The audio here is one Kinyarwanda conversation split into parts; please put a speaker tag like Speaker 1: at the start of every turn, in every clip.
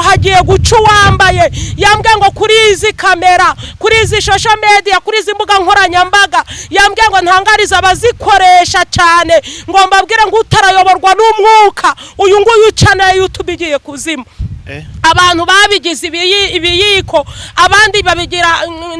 Speaker 1: Hagiye guca uwambaye. Yambwiye ngo kuri izi kamera, kuri izi social media, kuri izi mbuga nkoranyambaga, yambwiye ngo ntangarize abazikoresha cyane, ngo mbabwire ngo utarayoborwa n'umwuka, uyu nguyu ucana YouTube igiye kuzima. Abantu babigize ibiyiko, abandi babigira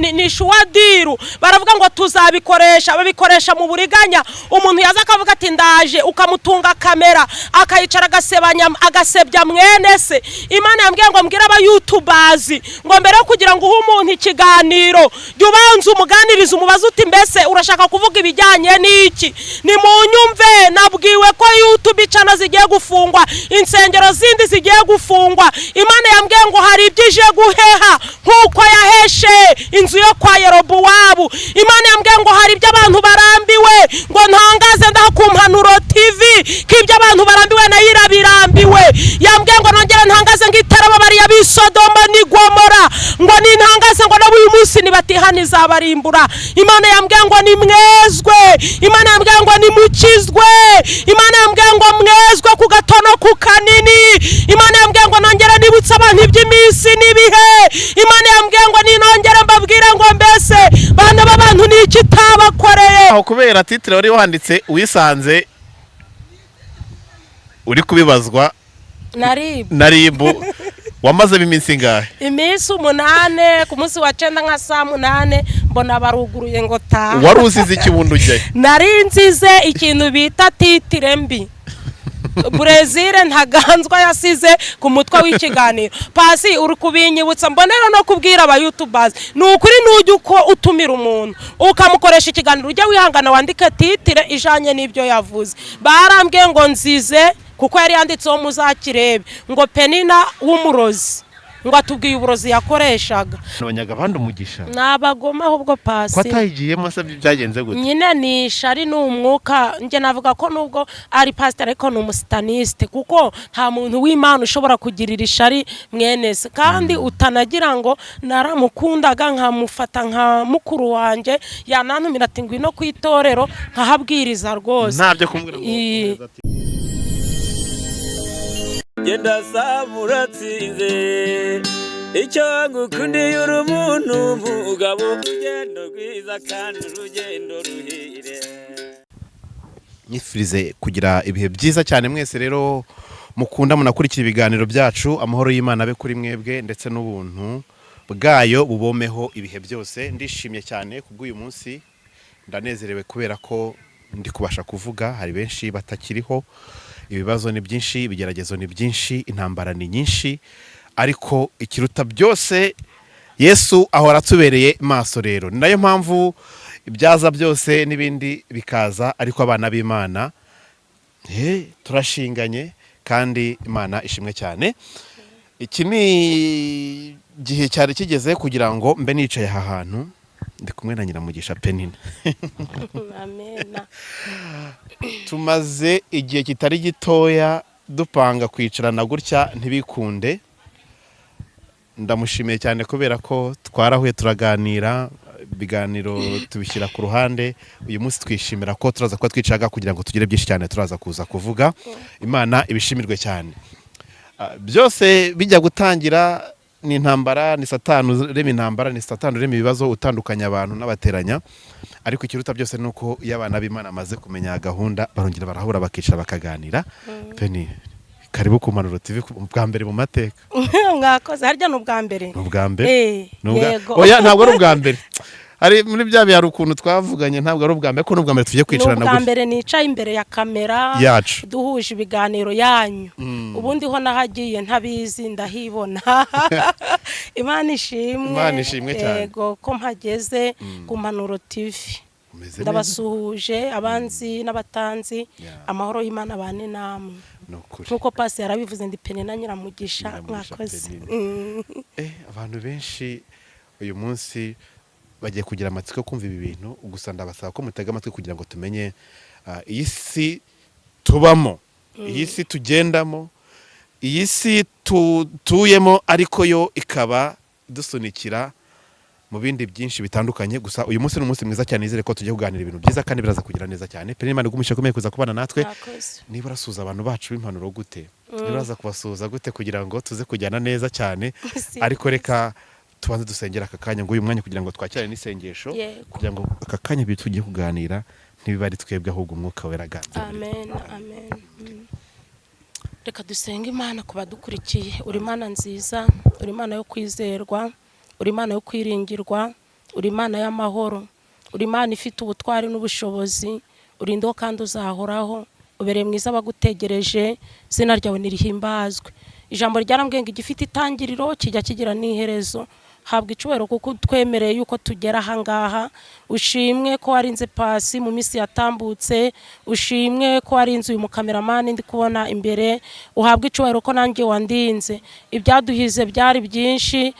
Speaker 1: ni shuwadiru. Baravuga ngo tuzabikoresha, babikoresha mu buriganya. Umuntu yaza akavuga ati ndaje, ukamutunga kamera, akayicara, agasebanya, agasebya mwene se. Imana yambwiye ngo mbwire abayutubazi ngo mbere yo kugira ngo uhe umuntu ikiganiro, jya ubanza umuganirize, umubaze uti: "Mbese urashaka kuvuga ibijyanye n'iki?" Ni mu nyumve, nabwiwe ko YouTube channel zigiye gufungwa, insengero zindi zigiye gufungwa. Imana yambwiye ngo hari ibyo ije guheha nk'uko yaheshe inzu yo kwa Yerobuwabu. Imana yambwiye ngo hari ibyo abantu barambiwe, ngo ntangaze ndaha ku Mpanuro TV ko ibyo abantu barambiwe nayo irabirambiwe. Yambwiye ngo nongere ntangaze ngo itarababariye ab'i Sodoma n'i Gomora, ngo nintangaze ngo nabo uyu munsi nibatihana izabarimbura. Imana yambwiye ngo nimwezwe. Imana yambwiye ngo nimukizwe. Imana yambwiye ngo mwezwe ku gato no ku kanini. Imana yambwiye ngo nongere nibutse abantu iby'iminsi n'ibihe. Imana yambwiye ngo ninongere mbabwire ngo mbese bana b'abantu, ni iki itabakoreye?
Speaker 2: Aho kubera titre wari wanditse, wisanze uri kubibazwa
Speaker 1: Naribwe.
Speaker 2: Na RIB. Wamazemo iminsi ingahe?
Speaker 1: Iminsi 8. Ku munsi wa 9 nka saa 8 mbona baruguruye ngo taha.
Speaker 2: Wari uzize iki wundi ujyayo?
Speaker 1: Nari nzize ikintu bita titre mbi Burezile Ntaganzwa yasize ku mutwe w'ikiganiro. Pasi uri kubinyibutsa, mbonera no kubwira abayutubazi: ni ukuri, nujya uko utumira umuntu ukamukoresha ikiganiro, ujya wihangana wandike titre ijanye n'ibyo yavuze. Barambwiye ngo nzize kuko yari yanditseho muzakirebe ngo Penina w'umurozi, ngo atubwiye uburozi yakoreshaga.
Speaker 2: Abanyaga abandi umugisha.
Speaker 1: Ni abagome ahubwo.
Speaker 2: Ko
Speaker 1: Pasi
Speaker 2: atayigiyemo se, byagenze gute?
Speaker 1: Nyine ni ishari, ni umwuka. Njye navuga ko nubwo ari pasiteri ariko ni umusitaniste, kuko nta muntu w'Imana ushobora kugirira ishari mwene se, kandi utanagira ngo naramukundaga nkamufata nka mukuru wanjye, yanantumira ati ngwino ku itorero, nkahabwiriza rwose.
Speaker 2: Ntabyo kumbwira ngo
Speaker 3: Genda saba uratsinze. Icyo ngukundiye, uri umuntu mugabo, urugendo rwiza kandi urugendo ruhire.
Speaker 2: Nyifurize kugira ibihe byiza cyane mwese rero mukunda munakurikira ibiganiro byacu. Amahoro y'Imana abe kuri mwebwe, ndetse n'ubuntu bwayo bubomeho ibihe byose. Ndishimye cyane kubw'uyu munsi, ndanezerewe kubera ko ndi kubasha kuvuga. Hari benshi batakiriho. Ibibazo ni byinshi, ibigeragezo ni byinshi, intambara ni nyinshi, ariko ikiruta byose, Yesu ahora atubereye maso. Rero ni nayo mpamvu ibyaza byose n'ibindi bikaza, ariko abana b'Imana turashinganye, kandi Imana ishimwe cyane. Iki ni igihe cyari kigeze kugira ngo mbe nicaye aha hantu ndi kumwe na Nyiramugisha Penina.
Speaker 1: Amena.
Speaker 2: Tumaze igihe kitari gitoya dupanga kwicarana gutya ntibikunde. Ndamushimiye cyane kubera ko twarahuye, turaganira, ibiganiro tubishyira ku ruhande. Uyu munsi twishimira ko turaza kuba twicaga kugira ngo tugire byinshi cyane turaza kuza kuvuga. Imana ibishimirwe cyane. Byose bijya gutangira ni intambara, ni Satani urema intambara, ni Satani urema ibibazo, utandukanya abantu n'abateranya. Ariko ikiruta byose ni uko iyo abana b'Imana bamaze kumenya gahunda, barongera barahura, bakicara, bakaganira. Peni, karibu ku Mpanuro TV bwa mbere mu mateka.
Speaker 1: Mwakoze. Harya ni ubwa mbere?
Speaker 2: Ni ubwa mbere.
Speaker 1: Eh,
Speaker 2: Ni
Speaker 1: yego.
Speaker 2: Oya, ntabwo ari ubwa mbere. Hari muri bya bihe hari ukuntu twavuganye. Ntabwo ari ubwa mbere, ariko ni ubwa mbere tugiye
Speaker 1: Ni
Speaker 2: kwicarana
Speaker 1: ubwa
Speaker 2: gutya.
Speaker 1: mbere nicaye imbere ya kamera
Speaker 2: Yacu.
Speaker 1: duhuje ibiganiro yanyu. Ubundi ho nahagiye ntabizi, ndahibona. Imana ishimwe.
Speaker 2: Imana ishimwe cyane.
Speaker 1: Yego, ko mpageze ku Mpanuro TV.
Speaker 2: Umeze neza.
Speaker 1: Ndabasuhuje abanzi n'abatanzi. Amahoro y'Imana bane namwe.
Speaker 2: Ni ukuri.
Speaker 1: Nk'uko pasi yarabivuze, ndi Penina Nyiramugisha.
Speaker 2: Nyiramugisha.
Speaker 1: Mwakoze.
Speaker 2: Penina. Abantu benshi uyu munsi bagiye kugira amatsiko yo kumva ibi bintu. Gusa ndabasaba ko mutega amatwi kugira ngo tumenye iyi si tubamo, iyi si tugendamo, iyi si tutuyemo, ariko yo ikaba idusunikira mu bindi byinshi bitandukanye. Gusa uyu munsi ni umunsi mwiza cyane, nizere ko tugiye kuganira ibintu byiza kandi biraza kugira neza cyane. Penina, Imana igumishe, ukomeye kuza kubana natwe.
Speaker 1: Mwakoze.
Speaker 2: Niba urasuhuza abantu bacu b'Impanuro gute? Uraza kubasuhuza gute kugira ngo tuze kujyana neza cyane? Ariko reka tubanze dusengera aka kanya, ngo uyu mwanya kugira ngo twakirane n'isengesho, kugira ngo aka kanya ibyo tugiye kuganira ntibibe ari twebwe, ahubwo Umwuka Wera aganze muri twe.
Speaker 1: Amen, amen. Reka dusenge Imana. Ku badukurikiye, uri Imana nziza, uri Imana yo kwizerwa, uri Imana yo kwiringirwa, uri Imana y'amahoro, uri Imana ifite ubutwari n'ubushobozi, urindeho kandi uzahoraho, ubereye mwiza abagutegereje. Izina ryawe nirihimbazwe. Ijambo ryarambwiye ngo igifite itangiriro kijya kigira n'iherezo. Habwa icyubahiro kuko twemereye yuko tugera ahangaha. Ushimwe ko warinze Pasi mu minsi yatambutse, ushimwe ko warinze uyu mukameramani ndi kubona imbere, uhabwe icyubahiro ko nanjye wandinze. Ibyaduhize byari byinshi.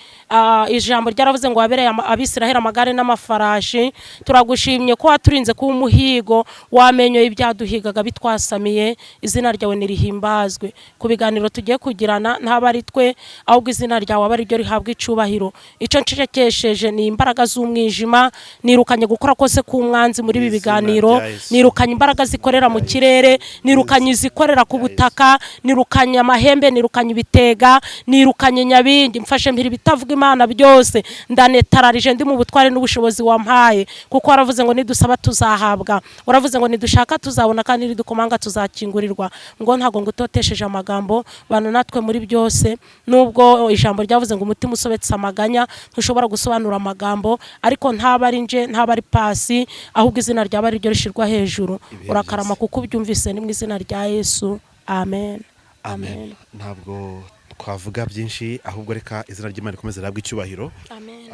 Speaker 1: Ijambo ryaravuze ngo wabereye Abisiraheli amagare n'amafarashi. Turagushimye ko waturinze kuba umuhigo wamenyoye ibyaduhigaga bitwasamiye. Izina ryawe nirihimbazwe. Ku biganiro tugiye kugirana, ntaba ari twe, ahubwo izina ryawe abe ari ryo rihabwa icyubahiro. Icyo ncecekesheje ni imbaraga z'umwijima, nirukanye gukora kose k'umwanzi muri ibi
Speaker 2: Izina
Speaker 1: biganiro,
Speaker 2: rya Yesu.
Speaker 1: nirukanye imbaraga zikorera mu kirere, nirukanye izikorera ku butaka, nirukanye amahembe, nirukanye ibitega, nirukanye nyabingi, mfashe mpiri ibitavuga Imana byose. Ndanetararije ndi mu butware n'ubushobozi wampaye, kuko waravuze ngo nidusaba tuzahabwa, waravuze ngo nidushaka tuzabona, kandi nidukomanga tuzakingurirwa. Ngo ntabwo ngutotesheje amagambo, bana natwe muri byose. Nubwo ijambo ryavuze ngo umutima usobetse amaganya ntushobora gusobanura amagambo, ariko ntaba ari nje, ntaba ari Pasi, ahubwo izina ryaba ari ryo rishyirwa hejuru.
Speaker 2: Ibihe
Speaker 1: Urakarama
Speaker 2: byose.
Speaker 1: kuko ubyumvise. Ni mu izina rya Yesu, amen.
Speaker 2: Amen. Ntabwo twavuga byinshi, ahubwo reka izina ry'Imana rikomeze rihabwe icyubahiro.
Speaker 1: Amen.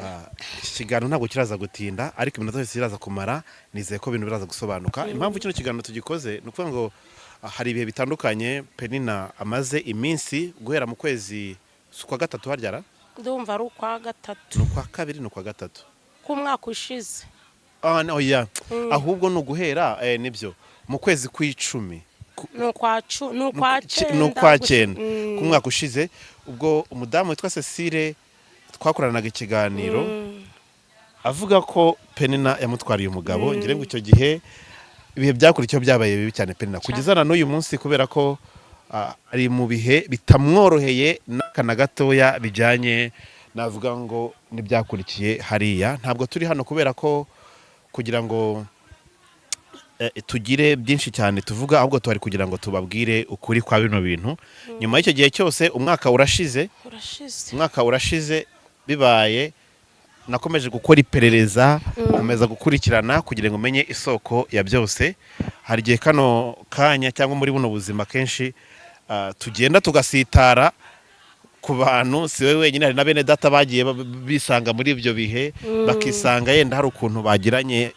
Speaker 2: Iki kiganiro ntabwo kiraza gutinda, ariko iminota yose iraza kumara nizeye ko ibintu biraza gusobanuka. Impamvu kino kiganiro tugikoze ni ukuvuga ngo hari ibihe bitandukanye Penina amaze iminsi guhera mu kwezi, si ukwa gatatu haryara?
Speaker 1: Ndumva ari ukwa gatatu.
Speaker 2: Ni ukwa kabiri, ni ukwa gatatu.
Speaker 1: K'umwaka ushize.
Speaker 2: No, oya, ahubwo ni uguhera nibyo, mu kwezi kw'icumi.
Speaker 1: Ni ukwa cyenda.
Speaker 2: Ni ukwa cyenda ku mwaka ushize, ubwo umudamu witwa Cecile twakoranaga ikiganiro avuga ko Penina yamutwariye umugabo. Ngira ngo icyo gihe ibihe byakurikiyeho byabaye bibi cyane Penina, kugeza na n'uyu munsi, kubera ko ari mu bihe bitamworoheye n'aka na gatoya, bijyanye navuga ngo n'ibyakurikiye hariya. Ntabwo turi hano kubera ko kugira ngo tugire byinshi cyane tuvuga, ahubwo tuhari kugira ngo tubabwire ukuri kwa bino bintu. Nyuma y'icyo gihe cyose, umwaka urashize.
Speaker 1: Urashize.
Speaker 2: Umwaka urashize bibaye. Nakomeje gukora iperereza, nkomeza gukurikirana kugira ngo menye isoko ya byose. Hari igihe kano kanya cyangwa muri buno buzima kenshi tugenda tugasitara ku bantu. Si wowe wenyine, hari na bene data bagiye bisanga muri ibyo bihe, bakisanga yenda hari ukuntu bagiranye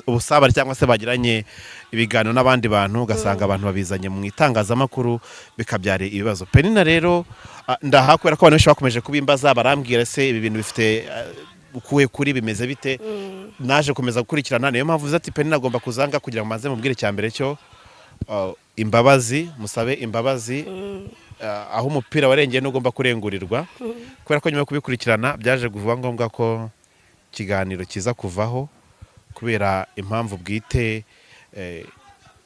Speaker 2: ubusabane cyangwa se bagiranye ibiganiro n'abandi bantu, ugasanga abantu babizanye mu itangazamakuru, bikabyara ibibazo. Penina rero, ndaha kubera ko abantu benshi bakomeje kubimbaza, barambwira: "Se ibi bintu bifite ukuhe kuri, bimeze bite?" Naje gukomeza gukurikirana, niyo mpamvu uzi ati Penina agomba kuzanga kugira ngo maze mubwire icya mbere cyo imbabazi, musabe imbabazi. Aho umupira warengeye n'ugomba kurengurirwa, kubera ko nyuma yo kubikurikirana byaje kuba ngombwa ko ikiganiro kiza kuvaho kubera impamvu bwite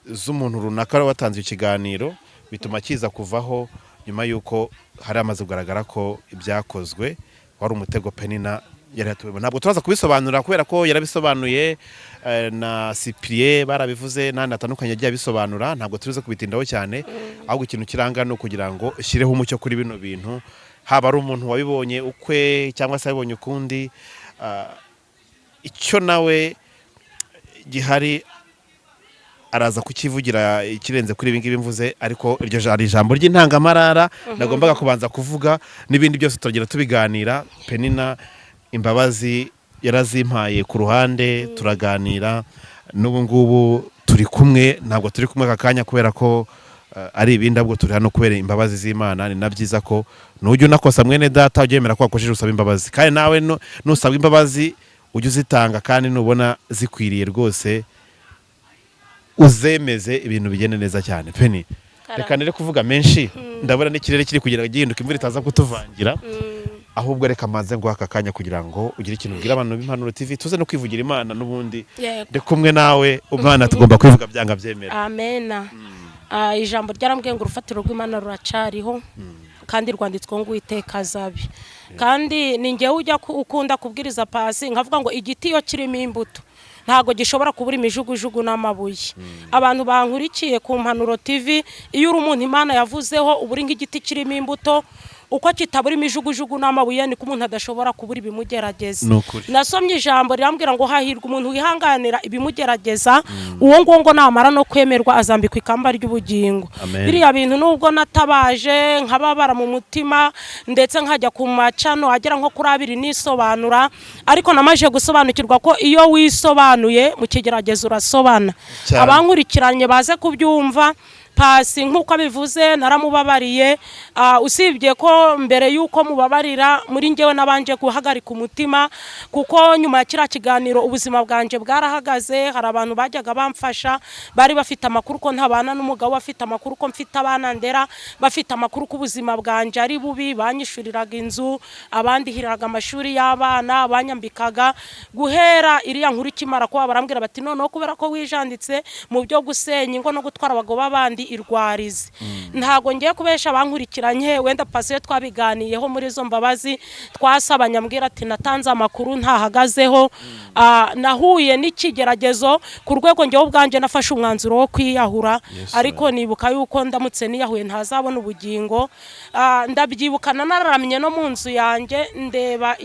Speaker 2: z'umuntu runaka wari watanze ikiganiro, bituma kiza kuvaho nyuma y'uko hari amaze kugaragara ko ibyakozwe wari umutego Penina yari yatuwemo. Ntabwo turaza kubisobanura kubera ko yarabisobanuye, na Cyprien barabivuze n'ahandi hatandukanye yagiye abisobanura. Ntabwo turize kubitindaho cyane, ahubwo ikintu kiranga ni ukugira ngo ushyireho umucyo kuri bino bintu, haba ari umuntu wabibonye ukwe cyangwa se wabibonye ukundi, icyo nawe gihari araza kukivugira ikirenze kuri ibi ngibi mvuze. Ariko iryo ari ijambo ry'intangamarara nagombaga kubanza kuvuga, n'ibindi byose turagenda tubiganira. Penina imbabazi yarazimpaye ku ruhande, turaganira, n'ubu ngubu turi kumwe. Ntabwo turi kumwe aka kanya kubera ko ari ibindi, ahubwo turi hano kubera imbabazi z'Imana. Ni na byiza ko nujya unakosa, mwene data, ujye wemera ko wakojeje usaba imbabazi, kandi nawe nusabwa imbabazi ujye uzitanga, kandi nubona zikwiriye rwose uzemeze, ibintu bigende neza cyane. Peni, reka nere kuvuga menshi, ndabona n'ikirere kiri kugira gihinduka, imvura itaza kutuvangira. Ahubwo reka mbanze nguhe aka kanya kugira ngo ugire ikintu ubwira abantu b'Impanuro TV, tuze no kwivugira Imana n'ubundi.
Speaker 1: Yego.
Speaker 2: Ndi kumwe nawe, umwana tugomba kwivuga byanga byemera.
Speaker 1: Amena. Ijambo ryarambwiye ngo urufatiro rw'Imana ruracariho kandi rwanditsweho ngo Uwiteka azabe. Kandi ni njyewe ujya ukunda kubwiriza pasi, nkavuga ngo igiti iyo kirimo imbuto ntabwo gishobora kubura imijugujugu n'amabuye. Abantu bankurikiye ku Mpanuro TV, iyo uri umuntu Imana yavuzeho, uba uri nk'igiti kirimo imbuto. Uko kitabura imijugujugu n'amabuye, niko umuntu adashobora kubura ibimugerageza.
Speaker 2: Ni ukuri.
Speaker 1: Nasomye ijambo rirambwira ngo hahirwa umuntu wihanganira ibimugerageza, uwo nguwo ngo namara no kwemerwa azambikwa ikamba ry'ubugingo.
Speaker 2: Amen.
Speaker 1: Biriya bintu, nubwo natabaje nkababara mu mutima, ndetse nkajya ku macano agera nko kuri abiri nisobanura, ariko namaze gusobanukirwa ko iyo wisobanuye mu kigeragezo urasobana.
Speaker 2: Cyane.
Speaker 1: Abankurikiranye baze kubyumva. Pasi nk'uko abivuze, naramubabariye. Usibye ko mbere y'uko mubabarira, muri njyewe nabanje guhagarika umutima, kuko nyuma ya kiriya kiganiro ubuzima bwanjye bwarahagaze. Hari abantu bajyaga bamfasha, bari bafite amakuru ko ntabana n'umugabo, bafite amakuru ko mfite abana ndera, bafite amakuru ko ubuzima bwanjye ari bubi. Banyishuriraga inzu, abandihiriraga amashuri y'abana, banyambikaga. Guhera iriya nkuru ikimara kuba, barambwira bati: "Noneho kubera ko wijanditse mu byo gusenya ingo no gutwara abagabo b'abandi, irwarize." Ntabwo ngiye kubesha abankurikiranye, wenda pasiyo twabiganiyeho muri izo mbabazi twasabanye, ambwira ati: "Natanze amakuru ntahagazeho." Nahuye n'ikigeragezo ku rwego njyewe ubwanjye nafashe umwanzuro wo kwiyahura, ariko nibuka yuko ndamutse niyahuye ntazabona ubugingo. Ndabyibuka nararamye no mu nzu yanjye, ndeba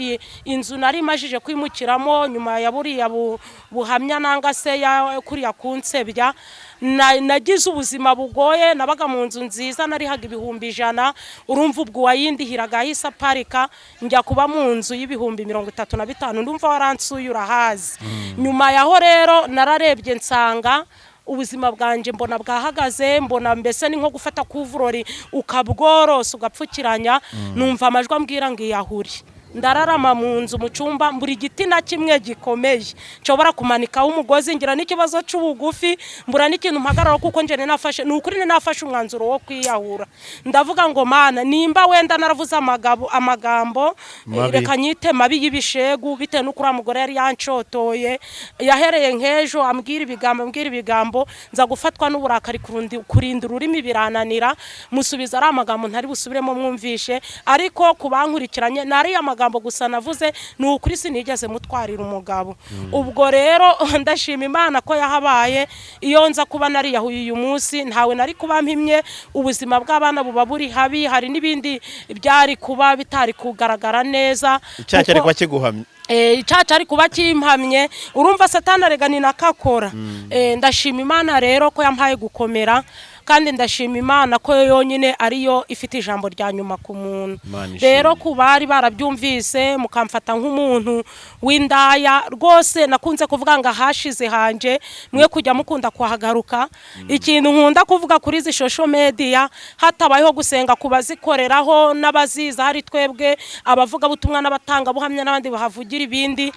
Speaker 1: inzu nari majije kwimukiramo nyuma ya buriya buhamya nanga se ya kuriya kunsebya. Nagize ubuzima bugoye. Nabaga mu nzu nziza, narihaga 100,000. Urumva ubwo uwayindihiraga ahise aparika, njya kuba mu nzu y'35,000. Ndumva waransuye, urahazi. Nyuma yaho rero nararebye nsanga ubuzima bwanjye mbona bwahagaze, mbona mbese ni nko gufata couvre-lit ukabworosa ugapfukiranya. Numva amajwi ambwira ngo iyahure. Ndararama mu nzu, mu cyumba, mbura igiti na kimwe gikomeye nshobora kumanikaho umugozi, ngira n'ikibazo cy'ubugufi, mbura n'ikintu mpagararaho, kuko njye nafashe, ni ukuri nafashe umwanzuro wo kwiyahura. Ndavuga ngo: "Mana, nimba wenda naravuze amagambo
Speaker 2: Mabi.
Speaker 1: reka nyite mabi y'ibishegu," bitewe n'uko uriya mugore yari yanshotoye, yahereye nk'ejo ambwira ibigambo, ambwira ibigambo, nza gufatwa n'uburakari, kurinda ururimi birananira, musubiza ari amagambo ntari busubiremo mwumvishe. Ariko ku bankurikiranye, ni ariya magambo gusa navuze, ni ukuri sinigeze mutwarira umugabo. Ubwo rero ndashima Imana ko yahabaye. Iyo nza kuba nariyahuye uyu munsi, ntawe nari kuba mpimye, ubuzima bw'abana buba buri habi, hari n'ibindi byari kuba bitari kugaragara neza.
Speaker 2: Icyaha cyari
Speaker 1: Kuko
Speaker 2: kuba kiguhamye.
Speaker 1: Icyaha cyari kuba kimpamye. Urumva Satani arega ni nakakora. Ndashima Imana rero ko yampaye gukomera, kandi ndashima Imana ko yo yonyine ariyo ifite ijambo rya nyuma ku muntu.
Speaker 2: Imana ishimwe.
Speaker 1: Rero ku bari barabyumvise mukamfata nk'umuntu w'indaya, rwose nakunze kuvuga ngo ahashize hanje mwe kujya mukunda kuhagaruka. Ikintu nkunda kuvuga kuri izi social media, hatabayeho gusenga ku bazikoreraho n'abaziza, hari twebwe abavugabutumwa n'abatangabuhamya n'abandi bahavugira ibindi,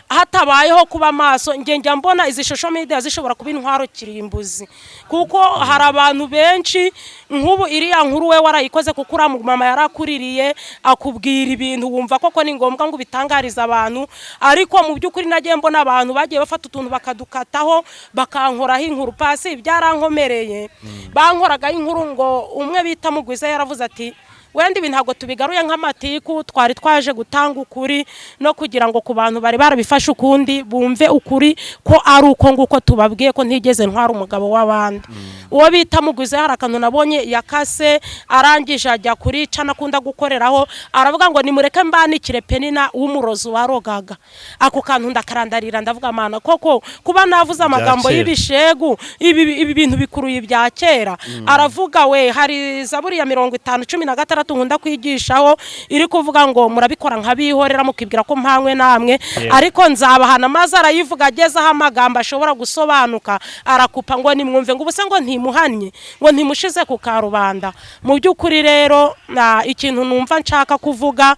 Speaker 1: hatabayeho kuba maso, njye njya mbona izi social media zishobora kuba intwaro kirimbuzi, kuko hari abantu benshi nk'ubu iriya nkuru we warayikoze kuko uriya mama yarakuririye, akubwira ibintu wumva koko ni ngombwa ngo ubitangarize abantu. Ariko mu by'ukuri nagiye mbona abantu bagiye bafata utuntu bakadukataho, bakankoraho inkuru. Pasi byarankomereye, bankoragaho inkuru ngo umwe bita Mugwiza yaravuze ati: "Wenda ibi ntabwo tubigaruye nk'amatiku, twari twaje gutanga ukuri no kugira ngo ku bantu bari barabifashe ukundi bumve ukuri ko ari uko nguko tubabwiye ko ntigeze ntwara umugabo w'abandi." Uwo bita Mugwiza hari akantu nabonye yakase, arangije ajya kuri cana akunda gukoreraho, aravuga ngo: "Nimureke mbanikire Penina w'umurozi warogaga." Ako kantu ndakarandarira, ndavuga: "Mana, koko kuba navuze amagambo
Speaker 2: kera.
Speaker 1: y'ibishegu, ibi bintu bikuruye ibya kera." Aravuga we, hari Zaburi ya 50:16 nkunda kwigishaho, iri kuvuga ngo: "Murabikora nk'abihorera, mukibwira ko mpanywe namwe, ariko nzabahana." Maze arayivuga, agezeho amagambo ashobora gusobanuka, arakupa ngo: "Nimwumve," ngo: "Ubuse ngo ntimuhannye, ngo ntimushize ku karubanda." Mu by'ukuri rero ikintu numva nshaka kuvuga,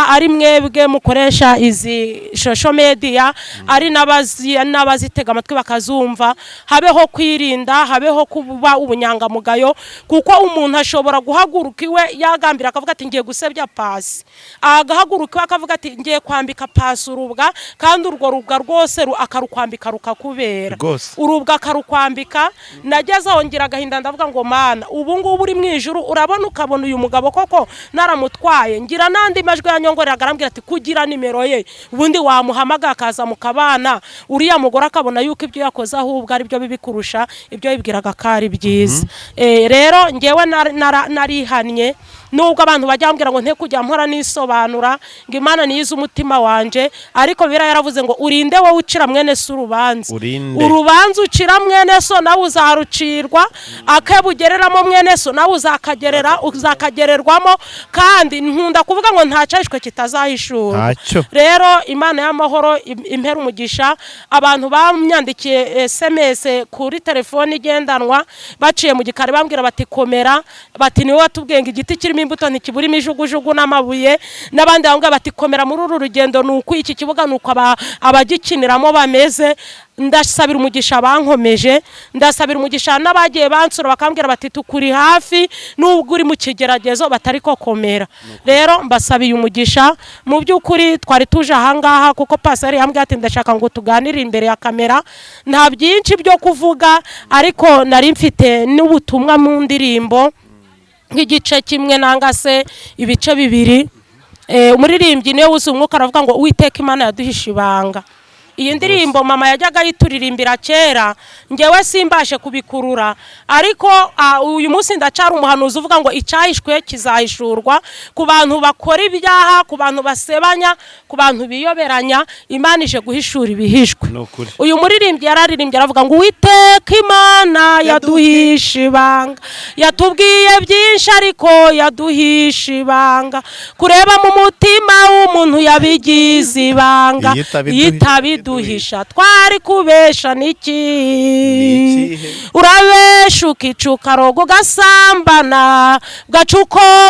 Speaker 1: ari mwebwe mukoresha izi social media, ari n'abazitega amatwi bakazumva, habeho kwirinda, habeho kuba ubunyangamugayo, kuko umuntu ashobora guhaguruka iwe. yagambira akavuga ati ngiye gusebya Pasi, agahaguruka akavuga ati ngiye kwambika Pasi urubwa, kandi urwo rubwa rwose akarukwambika rukakubera.
Speaker 2: Rwose.
Speaker 1: Urubwa akarukwambika. Nageze aho ngira agahinda, ndavuga ngo Mana, ubu ngubu uri mu ijuru urabona, ukabona uyu mugabo koko naramutwaye. Ngira n'andi majwi yanyongoreraga, arambwira ati kugira nimero ye ubundi wamuhamagara akaza mukabana, uriya mugore akabona yuko ibyo yakoze ahubwo ari byo bibi kurusha ibyo yibwiraga ko ari byiza. Rero ngewe narihannye, nubwo abantu bajya bambwira ngo nte kujya mpora nisobanura, ngo Imana niyize umutima wanje, ariko Bibiliya yaravuze ngo urinde wowe ucira mwene se urubanza.
Speaker 2: Urinde.
Speaker 1: Urubanza ucira mwene so nawe uzarucirwa, akebugereramo mwene so nawe uzakagererwamo. Kandi nkunda kuvuga ngo nta cyahishwe kitazahishurwa.
Speaker 2: Ntacyo.
Speaker 1: Rero Imana y'amahoro impera umugisha abantu bamyandikiye SMS kuri telefone igendanwa baciye mu gikari, bambwira bati komera, bati niwe watubwiye ngo igiti kirimo imbuto ntikibura imijugujugu n'amabuye, n'abandi bambwira bati komera muri uru rugendo, ni uku iki kibuga ni uko abagikiniramo bameze. Ndasabira umugisha bankomeje, ndasabira umugisha n'abagiye bansura bakambwira bati tukuri hafi nubwo uri mu kigeragezo, batari ko komera. Rero mbasabiye umugisha. Mu by'ukuri twari tuje ahangaha kuko pasari yambwiye ati ndashaka ngo tuganire imbere ya kamera. Nta byinshi byo kuvuga, ariko nari mfite n'ubutumwa mu ndirimbo nk'igice kimwe nanga se ibice bibiri. Umuririmbyi niwe wuzuye umwuka aravuga ngo Uwiteka Imana yaduhishe ibanga. Iyi ndirimbo mama yajyaga ayituririmbira kera, ngewe simbashe kubikurura, ariko uyu munsi ndacara umuhanuzi uvuga ngo icyahishwe kizahishurwa ku bantu bakora ibyaha, ku bantu basebanya, ku bantu biyoberanya. Imana ije guhishura ibihishwe.
Speaker 2: Ni ukuri.
Speaker 1: Uyu muririmbyi yararirimbye aravuga ngo Uwiteka Imana yaduhishe ibanga, yatubwiye byinshi ariko yaduhishe ibanga, kureba mu mutima w'umuntu yabigize ibanga.
Speaker 2: Iyo
Speaker 1: itabiduhisha twari kubesha niki?
Speaker 2: Ni ikihe?
Speaker 1: Urabesha ukicuka rogo ugasambana, bwaca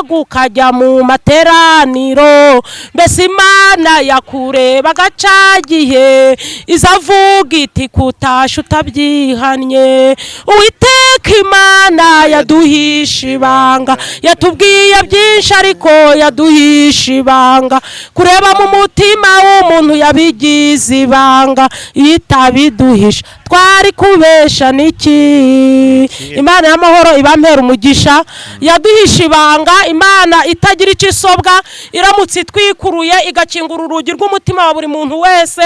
Speaker 1: ukajya mu materaniro, mbese Imana yakureba agacagihe izavuga iti kutasha utabyihannye. Uwiteka Imana yaduhishe ibanga, yatubwiye byinshi ariko yaduhishe ibanga, kureba mu mutima w'umuntu yabigize ibanga, itabiduhisha twari kubesha niki? Imana y'amahoro ibampera umugisha. Yaduhishe ibanga. Imana itagira icyo isobwa, iramutse itwikuruye igakingura urugi rw'umutima wa buri muntu wese,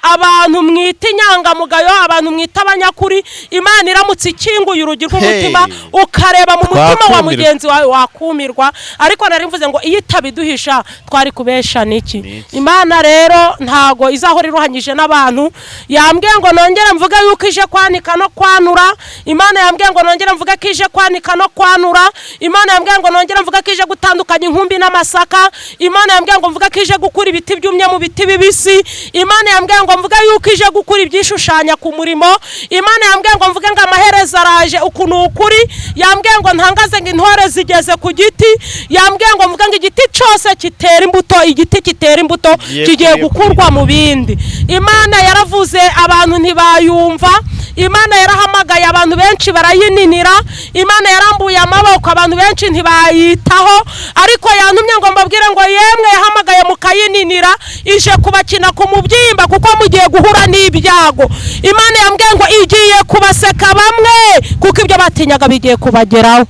Speaker 1: abantu mwita inyangamugayo, abantu mwita abanyakuri, Imana iramutse ikinguye urugi rw'umutima
Speaker 2: Hey.
Speaker 1: ukareba mu mutima wa
Speaker 2: Twakumirwa.
Speaker 1: mugenzi wawe, wakumirwa. Ariko nari mvuze ngo iyo itabiduhisha twari kubesha niki?
Speaker 2: Niki?
Speaker 1: Imana rero ntago izahora iruhanyije n'abantu. Yambwiye ngo nongere mvuge yuko ije kwanika no kwanura. Imana yambwiye ngo nongere mvuge ko ije kwanika no kwanura. Imana yambwiye ngo nongere mvuge ko ije gutandukanya inkumbi n'amasaka. Imana yambwiye ngo mvuge ko ije gukura ibiti byumye mu biti bibisi. Imana yambwiye ngo mvuge yuko ije gukura ibyishushanya ku murimo. Imana yambwiye ngo mvuge ngo amaherezo araje, uku ni ukuri. Yambwiye ngo ntangaze ngo intore zigeze ku giti. Yambwiye ngo mvuge ngo igiti cyose kitera imbuto, igiti kitera imbuto
Speaker 2: Kigiye
Speaker 1: kigiye gukurwa mu bindi. Imana yaravuze abantu ntibayumva. Imana yarahamagaye abantu benshi barayininira. Imana yarambuye amaboko abantu benshi ntibayitaho, ariko yantumye ngo mbabwire ngo yemwe yahamagaye mukayininira, ije kubakina ku mubyimba kuko mugiye guhura n'ibyago. Imana yambwiye ngo igiye kubaseka bamwe kuko ibyo batinyaga bigiye kubageraho.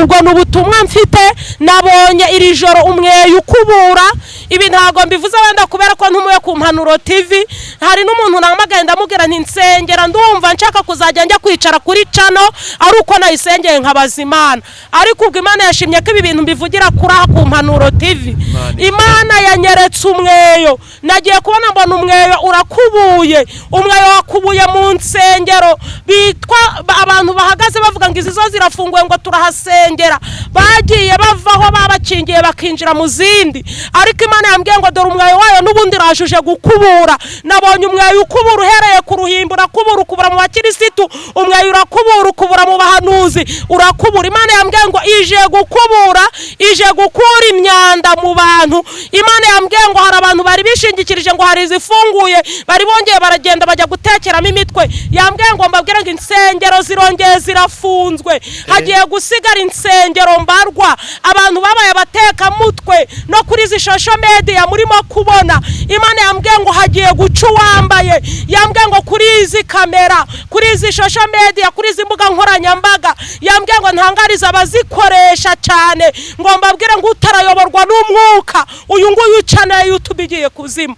Speaker 1: Ubwo ni ubutumwa mfite. Nabonye iri joro umweyo ukubura. Ibi ntabwo mbivuze wenda kubera ko ntumuye ku Mpanuro TV. Hari n'umuntu nahamagaye ndamubwira nti nsengera, ndumva nshaka kuzajya njya kwicara kuri channel ari uko nayisengeye nkabaza Imana, ariko ubwo Imana yashimye ko ibi bintu mbivugira kuri aha ku Mpanuro TV. Imana yanyeretse umweyo, nagiye kubona mbona umweyo urakubuye, umweyo wakubuye mu nsengero bitwa abantu bahagaze bavuga ngo izi zo zirafunguye ngo turahasengera, bagiye bavaho babakingiye bakinjira mu zindi, ariko Imana Imana yambwiye ngo dore umweyo wayo n'ubundi rajuje gukubura. Nabonye umweyo ukubura uhereye ku ruhimbi, urakubura ukubura mu bakirisitu, umweyo urakubura ukubura mu bahanuzi, urakubura. Imana yambwiye ngo ije gukubura, ije gukura imyanda mu bantu. Imana yambwiye ngo hari abantu bari bishingikirije ngo hari izifunguye, bari bongeye baragenda bajya gutekeramo imitwe. Yambwiye ngo mbabwire ngo insengero zirongeye zirafunzwe, hagiye gusigara insengero mbarwa. Abantu babaye abatekamutwe no kuri izi social media murimo kubona. Imana yambwiye ngo hagiye guca uwambaye. Yambwiye ngo kuri izi kamera, kuri izi social media, kuri izi mbuga nkoranyambaga, yambwiye ngo ntangarize abazikoresha cyane, ngo mbabwire ngo utarayoborwa n'umwuka, uyu nguyu ucana YouTube igiye kuzima.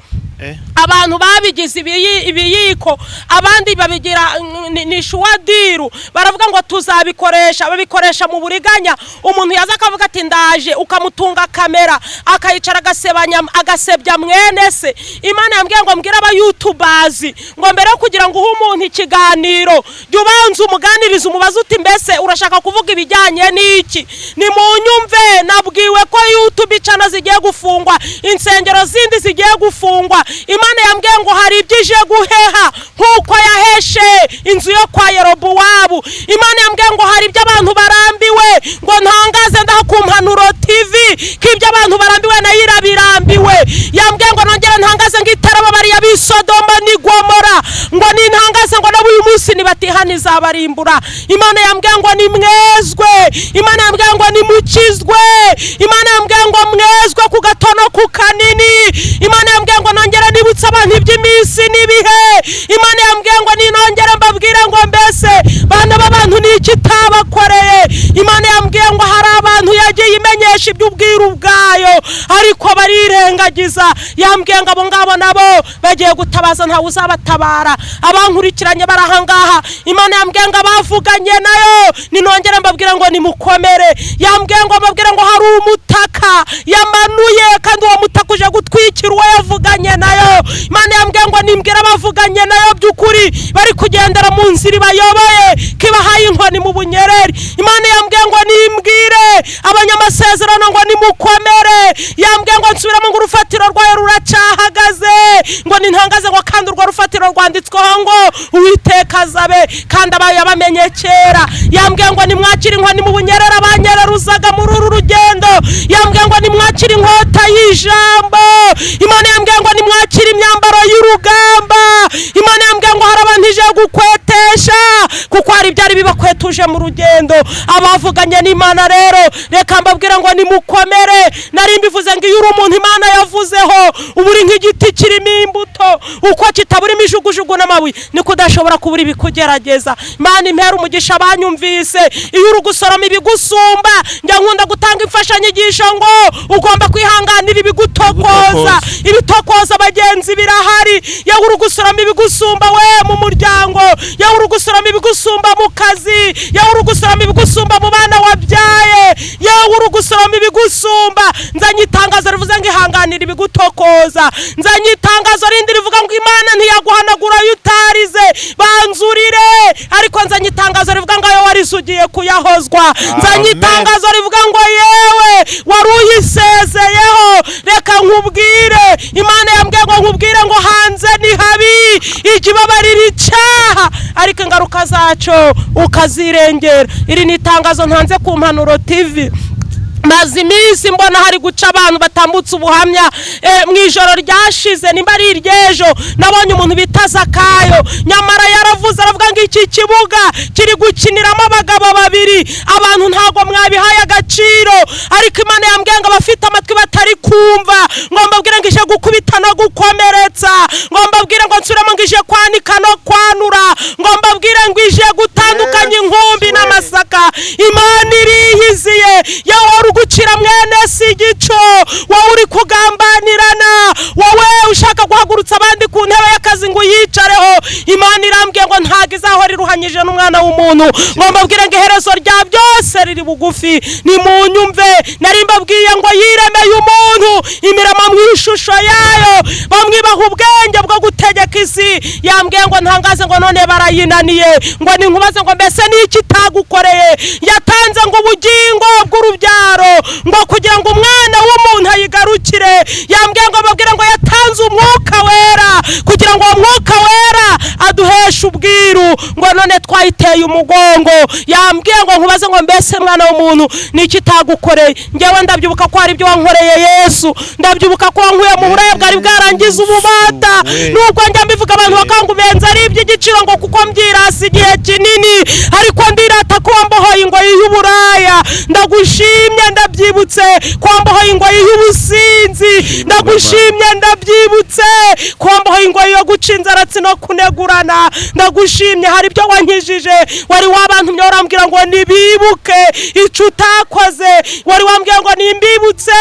Speaker 1: Abantu babigize ibiyiko, abandi babigira ni shuwadiru, baravuga ngo tuzabikoresha, babikoresha mu buriganya. Umuntu yaza akavuga ati ndaje, ukamutunga kamera akayicara agasebanya, agasebya mwene se. Imana yambwiye ngo mbwire abayutubazi ngo mbere yo kugira ngo uhe umuntu ikiganiro, jya ubanza umuganirize, umubaze uti mbese urashaka kuvuga ibijyanye n'iki? Ni mu nyumve, nabwiwe ko YouTube channel zigiye gufungwa, insengero zindi zigiye gufungwa. Imana yambwiye ngo hari ibyo ije guheha nk'uko yaheshe inzu yo kwa Yerobowamu. Imana yambwiye ngo hari ibyo abantu barambiwe, ngo ntangaze ndaha ku Mpanuro TV ko ibyo abantu barambiwe nayo irabirambiwe. Yambwiye ngo nongere ntangaze ngo itarababariye ab'i Sodoma n'i Gomora, ngo nintangaze ngo nabo uyu munsi nibatihana izabarimbura. Imana yambwiye ngo nimwezwe, Imana yambwiye ngo nimukizwe, Imana yambwiye ngo mwezwe ku gato no ku kanini. Imana yambwiye ngo nongere nibutse abantu iby'iminsi n'ibihe. Imana yambwiye ngo ninongere mbabwire ngo mbese bana b'abantu ni iki itabakoreye? Imana yambwiye ngo hari abantu yagiye imenyesha iby'ubwiru bwayo ariko barirengagiza. Yambwiye ngo abo ngabo nabo bagiye gutabaza, ntawe uzabatabara. Abankurikiranye barahangaha, Imana yambwiye ngo abavuganye nayo ninongere mbabwire ngo nimukomere. Yambwiye ngo mbabwire ngo hari umutaka yamanuye, kandi uwo mutaka uje gutwikira uwo yavuganye nayo. Imana yambwiye ngo nimbwire abavuganye nayo by'ukuri bari kugendera mu nzira ibayoboye ko ibahaye inkoni mu bunyereri. Imana yambwiye ngo nimbwire abanyamasezerano ngo nimukomere. Yambwiye ngo nsubiremo ngo urufatiro rwayo ruracyahagaze, ngo nintangaze ngo kandi urwo rufatiro rwanditsweho ngo Uwiteka azabe, kandi abayo yabamenye kera. Yambwiye ngo nimwakire inkoni mu bunyereri abanyereruzaga muri uru rugendo. Yambwiye ngo nimwakire inkota y'ijambo. Imana yambwiye ngo nimwakire imyambaro y'urugamba. Imana yambwiye ngo hari abantu ije gukwetesha kuko hari ibyari bibakwetuje mu rugendo. Abavuganye n'Imana rero reka mbabwire ngo nimukomere. Nari mbivuze ngo iyo uri umuntu Imana yavuzeho uba uri nk'igiti kirimo imbuto, uko kitabura imijugujugu n'amabuye niko udashobora kubura ibikugerageza. Imana impera umugisha abanyumvise. Iyo uri gusoroma ibigusumba, njya nkunda gutanga imfashanyigisho ngo ugomba kwihanganira ibigutokoza. Ibitokoza bagenzi birahari. Yewe uri gusoroma ibigusumba we mu muryango, yewe uri gusoroma ibigusumba mu kazi, yewe uri gusoroma ibigusumba mu bana wabyaye, yewe uri gusoroma ibigusumba. Nzanye itangazo rivuze ngo ihanganire ibigutokoza. Nzanye itangazo rindi rivuga ngo Imana ntiyaguhanagura ayo utarize, banzurire. Ariko nzanye itangazo rivuga ngo ayo warize ugiye kuyahozwa. Nzanye itangazo rivuga ngo yewe wari uyisezeyeho, reka nkubwire. Imana yambwiye ngo nkubwire ngo hanze ni habi, ijya ibabarira icyaha ariko ingaruka zacyo ukazirengera. Iri ni itangazo ntanze ku Mpanuro TV. Maze iminsi mbona hari guca abantu batambutse ubuhamya. Mu ijoro ryashize nimba ari iry'ejo nabonye umuntu bita Zakayo, nyamara yaravuze aravuga ngo iki kibuga kiri gukiniramo abagabo babiri, abantu ntabwo mwabihaye agaciro. Ariko Imana yambwiye ngo abafite amatwi batari kumva ngo mbabwire ngo ije gukubita no gukomeretsa, ngo mbabwire ngo nsubiremo ngo ije kwanika no kwanura, ngo mbabwire ngo ije gutandukanya inkumbi n'amasaka. Imana iriyiziye. Yewe uri gucira mwene si igico, wowe uri kugambanirana, wowe ushaka guhagurutsa abandi ku ntebe y'akazi ngo uyicareho, Imana irambwiye ngo ntabwo izahora iruhanyije n'umwana w'umuntu. Ngo mbabwire ngo iherezo rya byose riri bugufi. Nimunyumve, nari mbabwiye ngo yiremeye umuntu imirama mu ishusho yayo, bamwibaha ubwenge bwo gutegeka isi. Yambwiye ngo ntangaze ngo none barayinaniye, ngo ninkubaze ngo mbese ni iki itagukoreye? Yatanze ngo ubugingo bw'urubyaro ngo kugira ngo umwana w'umuntu ayigarukire. Yambwiye ngo mbabwire ngo yatanze Umwuka Wera kugira ngo uwo Mwuka Wera aduheshe ubwiru, ngo none twayiteye umugongo. Yambwiye ngo nkubaze ngo mbese mwana w'umuntu, niki itagukoreye? Ngewe ndabyibuka ko hari ibyo wankoreye, Yesu. Ndabyibuka ko wankuye mu buraya bwari bwarangiza ububata. Nubwo njya mbivuga abantu bakanga ubenza ari iby'igiciro, ngo kuko mbyirasi igihe kinini, ariko ndirata ko wambohoye ingoyi y'uburaya. Ndagushimye, ndabyibutse ko wambohoye ingoyi y'ubusinzi. Ndagushimye, ndabyibutse ko wambohoye ingoyi yo guca inzaratsi no kunegurana. Ndagushimye, hari ibyo wankijije. Wari wabantumye warambwira ngo nibibuke icyo utakoze. Wari wambwiye ngo nimbibutse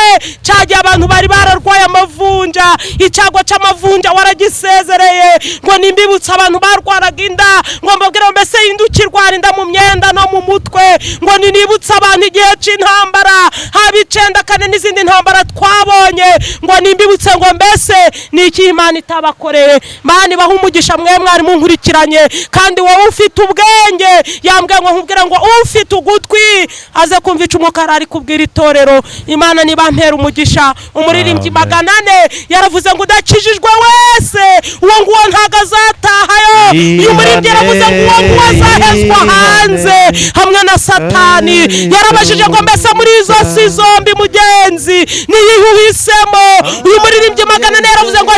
Speaker 1: cyagihe abantu bari bararwaye amavunja, icyago cy'amavunja waragisezereye. Ngo nimbibutse abantu barwaraga inda, ngo mbabwire ngo mbese indukirwara inda mu myenda no mu mutwe. Ngo ninibutse abantu igihe cy'intambara, haba 94 n'izindi ntambara twabonye. Ngo nimbibutse ngo mbese ni iki Imana itabakoreye? Imana ibaha umugisha mwe mwari munkurikiranye, kandi wowe ufite ubwenge, yambwiye ngo nkubwire ngo ufite ugutwi aze kumva ico Umwuka ari kubwira itorero. Imana niba mpera umugisha. Umuririmbyi
Speaker 2: Amen.
Speaker 1: 400 yaravuze ngo udakijijwe wese, uwo nguwo ntago azatahayo. Uyu muririmbyi yaravuze ngo uwo nguwo azahezwa hanze hamwe na Satani. Yarabajije ngo mbese muri izo si zombi, mugenzi, niyihe uhisemo? Uyu muririmbyi 400 yaravuze ngo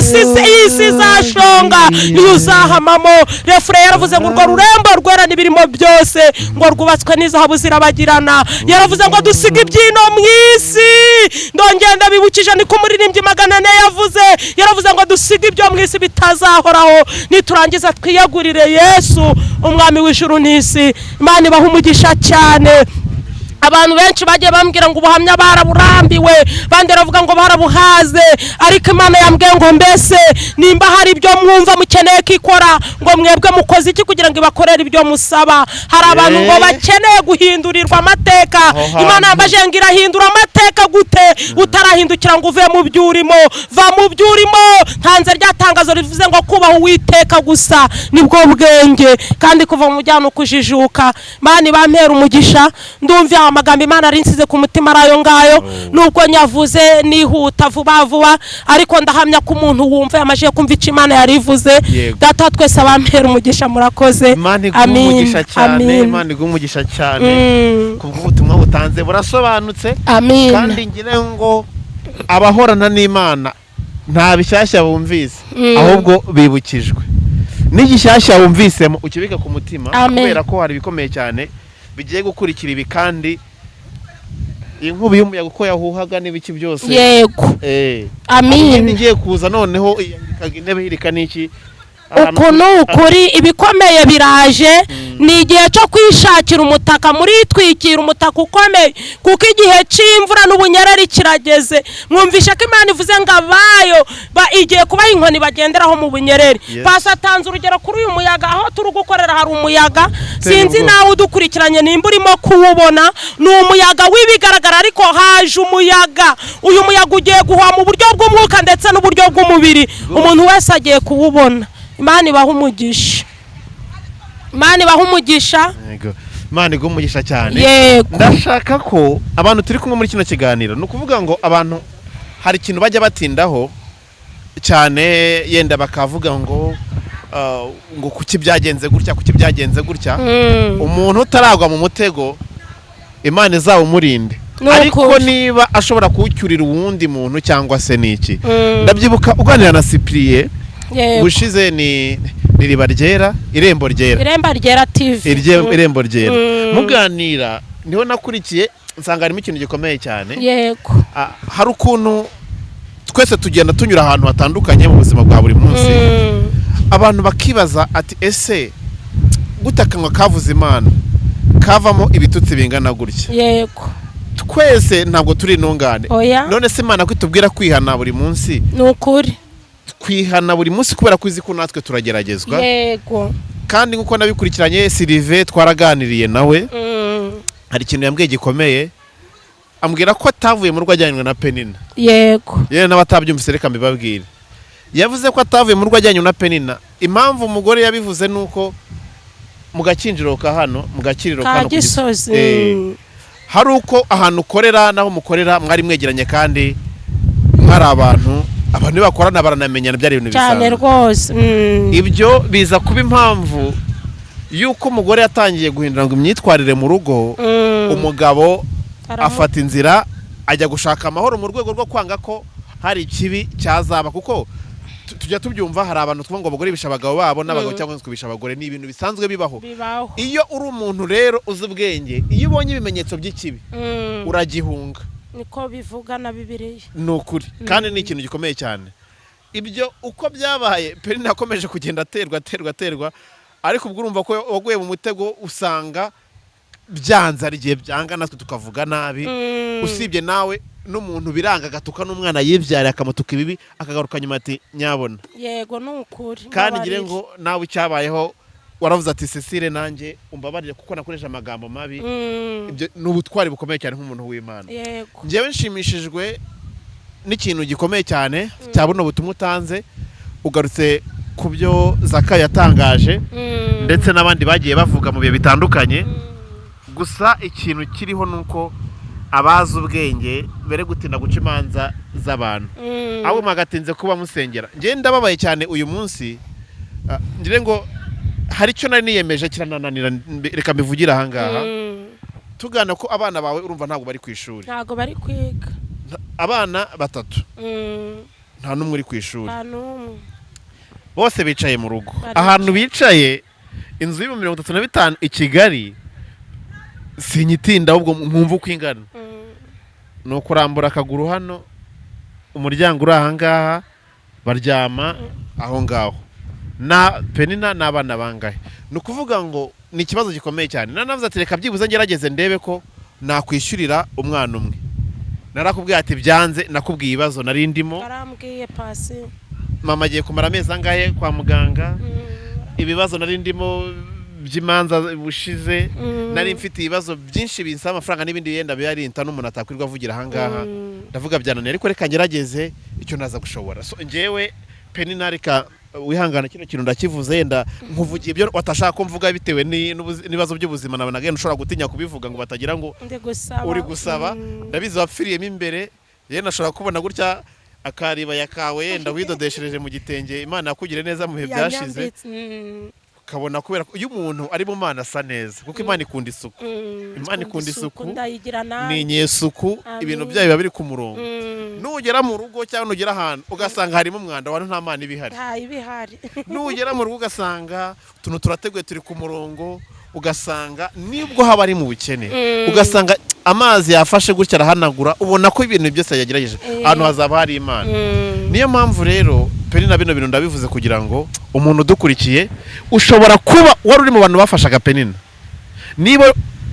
Speaker 1: iyi si izashonga niyo uzahamamo. Refure yaravuze ngo urwo rurembo rwera n'ibirimo byose, ngo rwubatswe n'izahabu zirabagirana. Yaravuze ngo dusige ibyino mu isi. Ndongera ndabibukije, niko umuririmbyi 400 yavuze. Yaravuze ngo dusige ibyo mu isi bitazahoraho, niturangiza twiyegurire Yesu, umwami w'ijuru n'isi. Imana ibaha umugisha cyane. Abantu benshi bagiye bambwira ngo ubuhamya baraburambiwe, bandi baravuga ngo barabuhaze, ariko Imana yambwiye ngo mbese nimba hari ibyo mwumva mukeneye ko ikora, ngo mwebwe mukoze iki kugira ngo ibakorere ibyo musaba? Hari abantu ngo bakeneye guhindurirwa amateka.
Speaker 2: Aho hantu.
Speaker 1: Imana yambaje ngo irahindura amateka gute utarahindukira ngo uve mu byo urimo? Va mu byo urimo. Ntanze rya tangazo rivuze ngo kubaha Uwiteka gusa nibwo bwenge, kandi kuva mu mujyana ukujijuka. Imana ibampera umugisha. Ndumva amagambo Imana ari nsize ku mutima ari ayo ngayo, nubwo nyavuze nihuta vuba vuba, ariko ndahamya ko umuntu wumva yamajije kumva icyo Imana yari ivuze.
Speaker 2: Yego.
Speaker 1: Data wa twese abampera umugisha, murakoze.
Speaker 2: Imana iguhe
Speaker 1: Amin.
Speaker 2: umugisha cyane.
Speaker 1: Amin.
Speaker 2: Imana iguhe umugisha cyane kubw'ubutumwa butanze, burasobanutse.
Speaker 1: Amin.
Speaker 2: Kandi ngira ngo abahorana n'Imana nta bishyashya bumvise, ahubwo bibukijwe. N'igishyashya wumvisemo ukibika ku mutima,
Speaker 1: Amen.
Speaker 2: kubera ko hari ibikomeye cyane bigiye gukurikira ibi, kandi inkubi y'umuyaga uko yahuhaga n'ibiki byose.
Speaker 1: Yego.
Speaker 2: Amin.
Speaker 1: Amin.
Speaker 2: Igiye kuza noneho iyandikaga intebe hirika n'iki ahantu.
Speaker 1: Uku ni ukuri, ibikomeye biraje. Ni igihe cyo kwishakira umutaka, muritwikira umutaka ukomeye, kuko igihe cy'imvura n'ubunyereri kirageze. Mwumvishe ko Imana ivuze ngo abayo igiye kubaha inkoni bagenderaho mu bunyereri.
Speaker 2: Yes.
Speaker 1: Pasi atanze urugero kuri uyu muyaga. Aho turi gukorera hari umuyaga.
Speaker 2: Uteye
Speaker 1: Sinzi
Speaker 2: ubwoba.
Speaker 1: nawe udukurikiranye nimba urimo kuwubona. Ni umuyaga w'ibigaragara, ariko haje umuyaga. Uyu muyaga ugiye guhuha mu buryo bw'umwuka ndetse n'uburyo bw'umubiri, umuntu wese agiye kuwubona. Imana ibaha umugisha, Imana ibaha umugisha.
Speaker 2: Yego. Imana iguhe umugisha cyane.
Speaker 1: Yego.
Speaker 2: Ndashaka ko abantu turi kumwe muri kino kiganiro, ni ukuvuga ngo abantu hari ikintu bajya batindaho cyane, yenda bakavuga ngo ngo kuki byagenze gutya, kuki byagenze gutya. Umuntu utaragwa mu mutego, Imana izawumurinde.
Speaker 1: Ni
Speaker 2: Ariko
Speaker 1: ukuri.
Speaker 2: niba ashobora kuwucyurira uwundi muntu cyangwa se n'iki. Ndabyibuka uganira na Cyprien ubushize, ni Iriba Ryera, Irembo Ryera.
Speaker 1: Irembo Ryera TV.
Speaker 2: Irembo Ryera. Muganira niho nakurikiye nsanga harimo ikintu gikomeye cyane. Hari ukuntu twese tugenda tunyura ahantu hatandukanye mu buzima bwa buri munsi, abantu bakibaza ati ese gute akanwa kavuze Imana kavamo ibitutsi bingana gutya? Twese ntabwo turi intungane.
Speaker 1: Oya.
Speaker 2: None se Imana ko itubwira kwihana buri munsi,
Speaker 1: Ni ukuri.
Speaker 2: twihana buri munsi kubera ko izi ko natwe turageragezwa. Kandi nk'uko nabikurikiranye, Silive twaraganiriye nawe, hari ikintu yambwiye gikomeye, ambwira ko atavuye mu rugo ajyanywe na Penina. Yewe n'abatabyumvise reka mbibabwire. Yavuze ko atavuye mu rugo ajyanywe na Penina. Impamvu umugore yabivuze ni uko mu gakinjiro ka hano, mu gakiriro ka
Speaker 1: Ka
Speaker 2: hano ku
Speaker 1: Gisozi.
Speaker 2: Hari uko ahantu ukorera n'aho mukorera mwari mwegeranye, kandi Mwari abantu iyo bakorana baranamenyana, byari ibintu
Speaker 1: Cyane.
Speaker 2: bisanzwe.
Speaker 1: Rwose.
Speaker 2: Ibyo biza kuba impamvu y'uko umugore yatangiye guhindura ngo imyitwarire mu rugo. Umugabo afata inzira ajya gushaka amahoro mu rwego rwo kwanga ko hari ikibi cyazaba, kuko tujya tubyumva, hari abantu twumva ngo abagore bisha abagabo babo n'abagabo cyangwa se kubisha abagore, ni ibintu bisanzwe bibaho.
Speaker 1: Bibaho.
Speaker 2: Iyo uri umuntu rero uzi ubwenge, iyo ubonye ibimenyetso by'ikibi uragihunga.
Speaker 1: Niko bivuga na Bibiliya.
Speaker 2: Ni ukuri, kandi ni ikintu gikomeye cyane. Ibyo uko byabaye, Penina akomeje kugenda aterwa, aterwa, aterwa, ariko ubwo urumva ko waguye mu mutego, usanga byanze. Hari igihe byanga natwe tukavuga nabi. Usibye nawe, n'umuntu biranga agatuka n'umwana yibyariye, akamutuka ibibi, akagaruka nyuma ati: "Nyabona."
Speaker 1: Yego, ni ukuri.
Speaker 2: Kandi ngire
Speaker 1: Mbabarira.
Speaker 2: ngo nawe icyabayeho waravuze ati: "Cecile, nanjye umbabarire kuko nakoresha amagambo mabi." Ibyo ni ubutwari bukomeye cyane nk'umuntu w'Imana. Njyewe nshimishijwe n'ikintu gikomeye cyane cya buno butumwa utanze, ugarutse ku byo Zaka yatangaje ndetse n'abandi bagiye bavuga mu bihe bitandukanye. Gusa ikintu kiriho ni uko abazi ubwenge bere gutinda guca imanza z'abantu, ahubwo mwagatinze kuba musengera. Njyewe ndababaye cyane uyu munsi, ngire ngo hari icyo nari niyemeje kiranananira, reka mbivugire ahangaha. Tugana ko abana bawe urumva ntabwo bari ku ishuri.
Speaker 1: Ntabwo bari kwiga.
Speaker 2: Abana batatu, nta n'umwe uri ku ishuri.
Speaker 1: Nta n'umwe.
Speaker 2: Bose bicaye mu rugo.
Speaker 1: Baricaye.
Speaker 2: Ahantu bicaye, inzu y'ibihumbi 35 i Kigali, sinyitinda ahubwo mwumva uko ingana. Ni ukurambura akaguru hano, umuryango uri ahangaha, baryama aho ngaho na Penina n'abana bangahe? Ni ukuvuga ngo ni ikibazo gikomeye cyane. Nanavuze ati: "Reka byibuze ngerageze ndebe ko nakwishyurira umwana umwe." Narakubwiye ati: "Byanze." Nakubwiye ibibazo nari ndimo.
Speaker 1: Arambwiye, pasi.
Speaker 2: Mama agiye kumara amezi angahe kwa muganga? Ibibazo nari ndimo by'imanza bushize, nari mfite ibibazo byinshi binsaba amafaranga n'ibindi yenda biyarinta n'umuntu atakwirwa avugira ahangaha. Ndavuga byananiye, ariko reka ngerageze icyo naza gushobora. So njyewe Penina, reka wihangana, kino kintu ndakivuze, yenda nkuvugiye ibyo watashaka ko mvuga bitewe n'ibibazo by'ubuzima nabonaga yenda ushobora gutinya kubivuga ngo batagira ngo
Speaker 1: Ndi gusaba.
Speaker 2: uri gusaba. Ndabizi wapfiriyemo imbere, yenda ashobora kubona gutya akaribaya kawe yenda widodeshereje mu gitenge, Imana yakugire neza mu bihe byashize.
Speaker 1: Yanyambitse.
Speaker 2: Ukabona kubera ko iyo umuntu ari mu Mana asa neza, kuko Imana ikunda isuku. Imana ikunda isuku.
Speaker 1: Ndayigira
Speaker 2: Ni
Speaker 1: nanjye.
Speaker 2: inyesuku.
Speaker 1: Amin.
Speaker 2: Ibintu byayo biba biri ku murongo. Nugera mu rugo cyangwa nugera ahantu ugasanga harimo umwanda wa nta Mana iba ihari.
Speaker 1: Nta ibihari.
Speaker 2: Nugera mu rugo ugasanga utuntu turateguye, turi ku murongo, ugasanga nibwo haba ari mu bukene, ugasanga amazi yafashe gutya arahanagura, ubona ko ibintu byose yagerageje, ahantu hazaba hari Imana. Niyo mpamvu rero Penina, bino bintu ndabivuze kugira ngo umuntu udukurikiye, ushobora kuba wari uri mu bantu bafashaga Penina, niba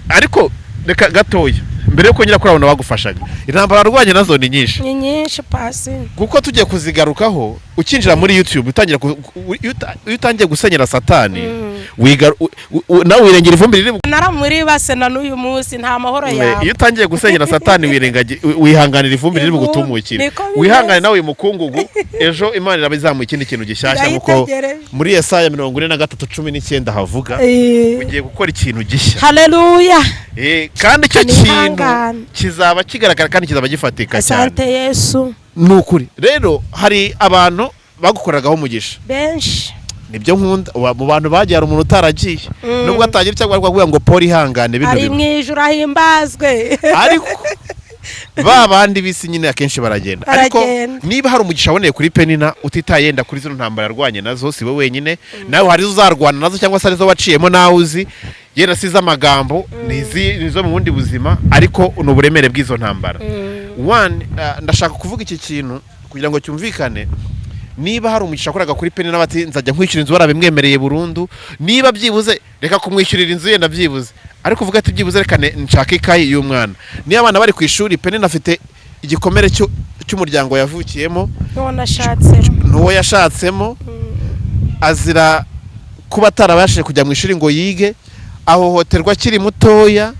Speaker 2: ariko reka gatoya mbere yuko ngera kuri abantu bagufashaga, intambara warwanye nazo ni nyinshi.
Speaker 1: Ni nyinshi, pasi.
Speaker 2: Kuko tugiye kuzigarukaho, ukinjira muri YouTube utangira iyo utangiye gusenyera Satani, nawe wirengera ivumbi riri
Speaker 1: Naramuribase, na n'uyu munsi nta mahoro yawe.
Speaker 2: Iyo utangiye gusenyera Satani, wihanganira ivumbi riri bugutumukire.
Speaker 1: Niko bimeze.
Speaker 2: Wihangane nawe uyu mukungugu, ejo Imana iraba izamuye ikindi kintu gishyashya, nkuko
Speaker 1: Ndayitegereje.
Speaker 2: muri Yesaya 43:19 havuga, ugiye gukora ikintu gishya.
Speaker 1: Haleluya.
Speaker 2: Kandi icyo kintu
Speaker 1: Nihangane.
Speaker 2: kizaba kigaragara kandi kizaba gifatika cyane.
Speaker 1: Asante Yesu.
Speaker 2: Ni ukuri rero, hari abantu bagukoragaho umugisha.
Speaker 1: Benshi.
Speaker 2: Nibyo nkunda. Mu bantu bagiye hari umuntu utaragiye, nubwo atagira icyo avuga ngo Paul ihangane bino
Speaker 1: Ari
Speaker 2: bimwe.
Speaker 1: mu ijuru, ahimbazwe.
Speaker 2: Ariko ba bandi b'isi nyine akenshi baragenda, ariko
Speaker 1: Baragenda.
Speaker 2: niba hari umugisha waboneye kuri Penina, utitaye yenda kuri zino ntambara yarwanye nazo, si we wenyine, nawe hari izo uzarwana nazo cyangwa se arizo waciyemo nawe uzi, yenda si iz'amagambo, ni izo mu bundi buzima, ariko ni uburemere bw'izo ntambara. One, ndashaka kuvuga iki kintu kugira ngo cyumvikane. Niba hari umugisha wakoraga kuri Penina bati: "Nzajya nkwishyura inzu," warabimwemereye burundu, niba byibuze reka kumwishyurira inzu yenda byibuze, ariko uvuga ati: "Byibuze reka nshake ikayi y'umwana." Niba abana bari ku ishuri, Penina afite igikomere cy'umuryango yavukiyemo,
Speaker 1: N'uwo nashatsemo.
Speaker 2: n'uwo yashatsemo, azira kuba atarabashije kujya mu ishuri ngo yige, ahohoterwa akiri mutoya,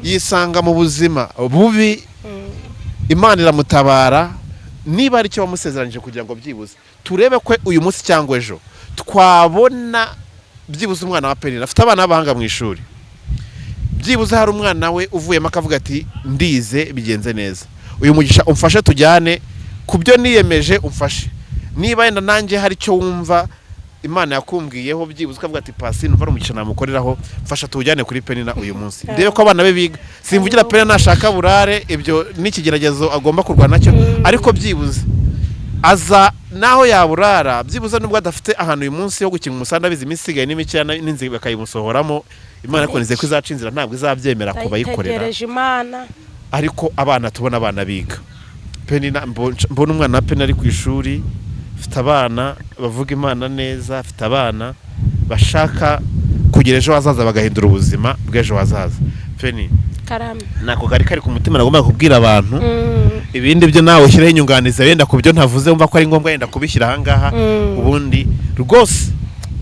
Speaker 2: yisanga mu buzima bubi, Imana iramutabara. Niba ari icyo wamusezeranyije kugira ngo byibuze turebe ko uyu munsi cyangwa ejo twabona byibuze umwana wa Penina afite abana b'abahanga mu ishuri, byibuze hari umwana we uvuyemo akavuga ati: "Ndize, bigenze neza." Uyu mugisha umfashe tujyane Ku byo niyemeje umfashe. Niba yenda nanjye hari icyo wumva Imana yakumbwiyeho, byibuze ukavuga ati: "Pasi, numva ari umugisha namukoreraho, mfasha tuwujyane kuri Penina uyu munsi, ndebe ko abana be biga." Simvugira Penina, nashaka burare, ibyo n'ikigeragezo agomba kurwana nacyo, ariko byibuze aza naho yaburara, byibuze nubwo adafite ahantu uyu munsi ho gukinga umusanda, abizi iminsi isigaye ni mikeya n'inzu bakayimusohoramo. Imana ariko nizeye ko izaca inzira, ntabwo izabyemera ku bayikorera.
Speaker 1: Ndayitegereje Imana.
Speaker 2: Ariko abana, tubona abana biga. Penina, mbona umwana wa Penina ari ku ishuri, afite abana bavuga Imana neza, afite abana bashaka kugira ejo hazaza, bagahindura ubuzima bw'ejo hazaza. Peni,
Speaker 1: Karame.
Speaker 2: nako kari kari ku mutima nagomba kubwira abantu. Ibindi byo nawe ushyireho inyunganizi wenda ku byo ntavuze, wumva ko ari ngombwa wenda kubishyira ahangaha. Ubundi rwose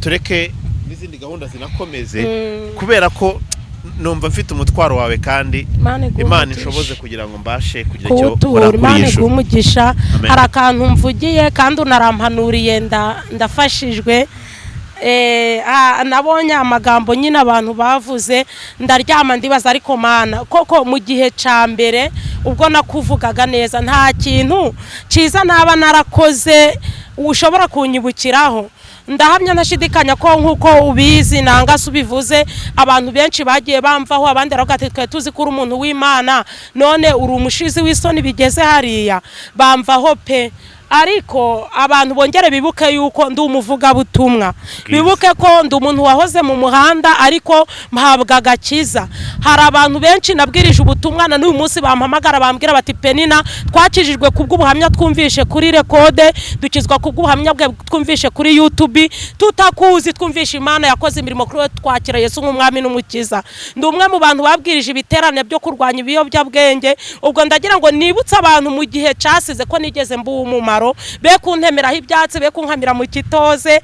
Speaker 2: tureke n'izindi gahunda zinakomeze, kubera ko numva mfite umutwaro wawe kandi
Speaker 1: Imana iguhe
Speaker 2: Imana
Speaker 1: umugisha.
Speaker 2: ishoboze kugira ngo mbashe kugira icyo nkora
Speaker 1: Kuwutura.
Speaker 2: kuri
Speaker 1: Imana
Speaker 2: iyi
Speaker 1: iguhe
Speaker 2: nshuro.
Speaker 1: umugisha.
Speaker 2: Amen.
Speaker 1: Hari akantu mvugiye kandi unarampanuriye, ndafashijwe. Nabonye amagambo nyine abantu bavuze, ndaryama ndibaza: ariko Mana, koko mu gihe cya mbere ubwo nakuvugaga neza, nta kintu cyiza naba narakoze ushobora kunyibukiraho? Ndahamya ntashidikanya ko nk'uko ubizi nanga se ubivuze, abantu benshi bagiye bamvaho, abandi baravuga ati: "Twari tuzi ko uri umuntu w'Imana, none uri umushizi w'isoni bigeze hariya." Bamvaho pe. Ariko abantu bongere bibuke yuko ndi umuvugabutumwa, bibuke ko ndi umuntu wahoze mu muhanda ariko mpabwa agakiza. Hari abantu benshi nabwirije ubutumwa na n'uyu munsi bampamagara, bambwira bati: "Penina, twakijijwe kubw'ubuhamya twumvishe kuri record, dukizwa kubw'ubuhamya bwe twumvishe kuri YouTube, tutakuzi, twumvishe Imana yakoze imirimo kuri we, twakira Yesu nk'umwami n'umukiza." Ndi umwe mu bantu babwirije ibiterane byo kurwanya ibiyobyabwenge. Ubwo ndagira ngo nibutse abantu mu gihe cyasize ko nigeze mbuwe umumaro, be kuntemeraho ibyatsi, be kunkamira mu kitoze.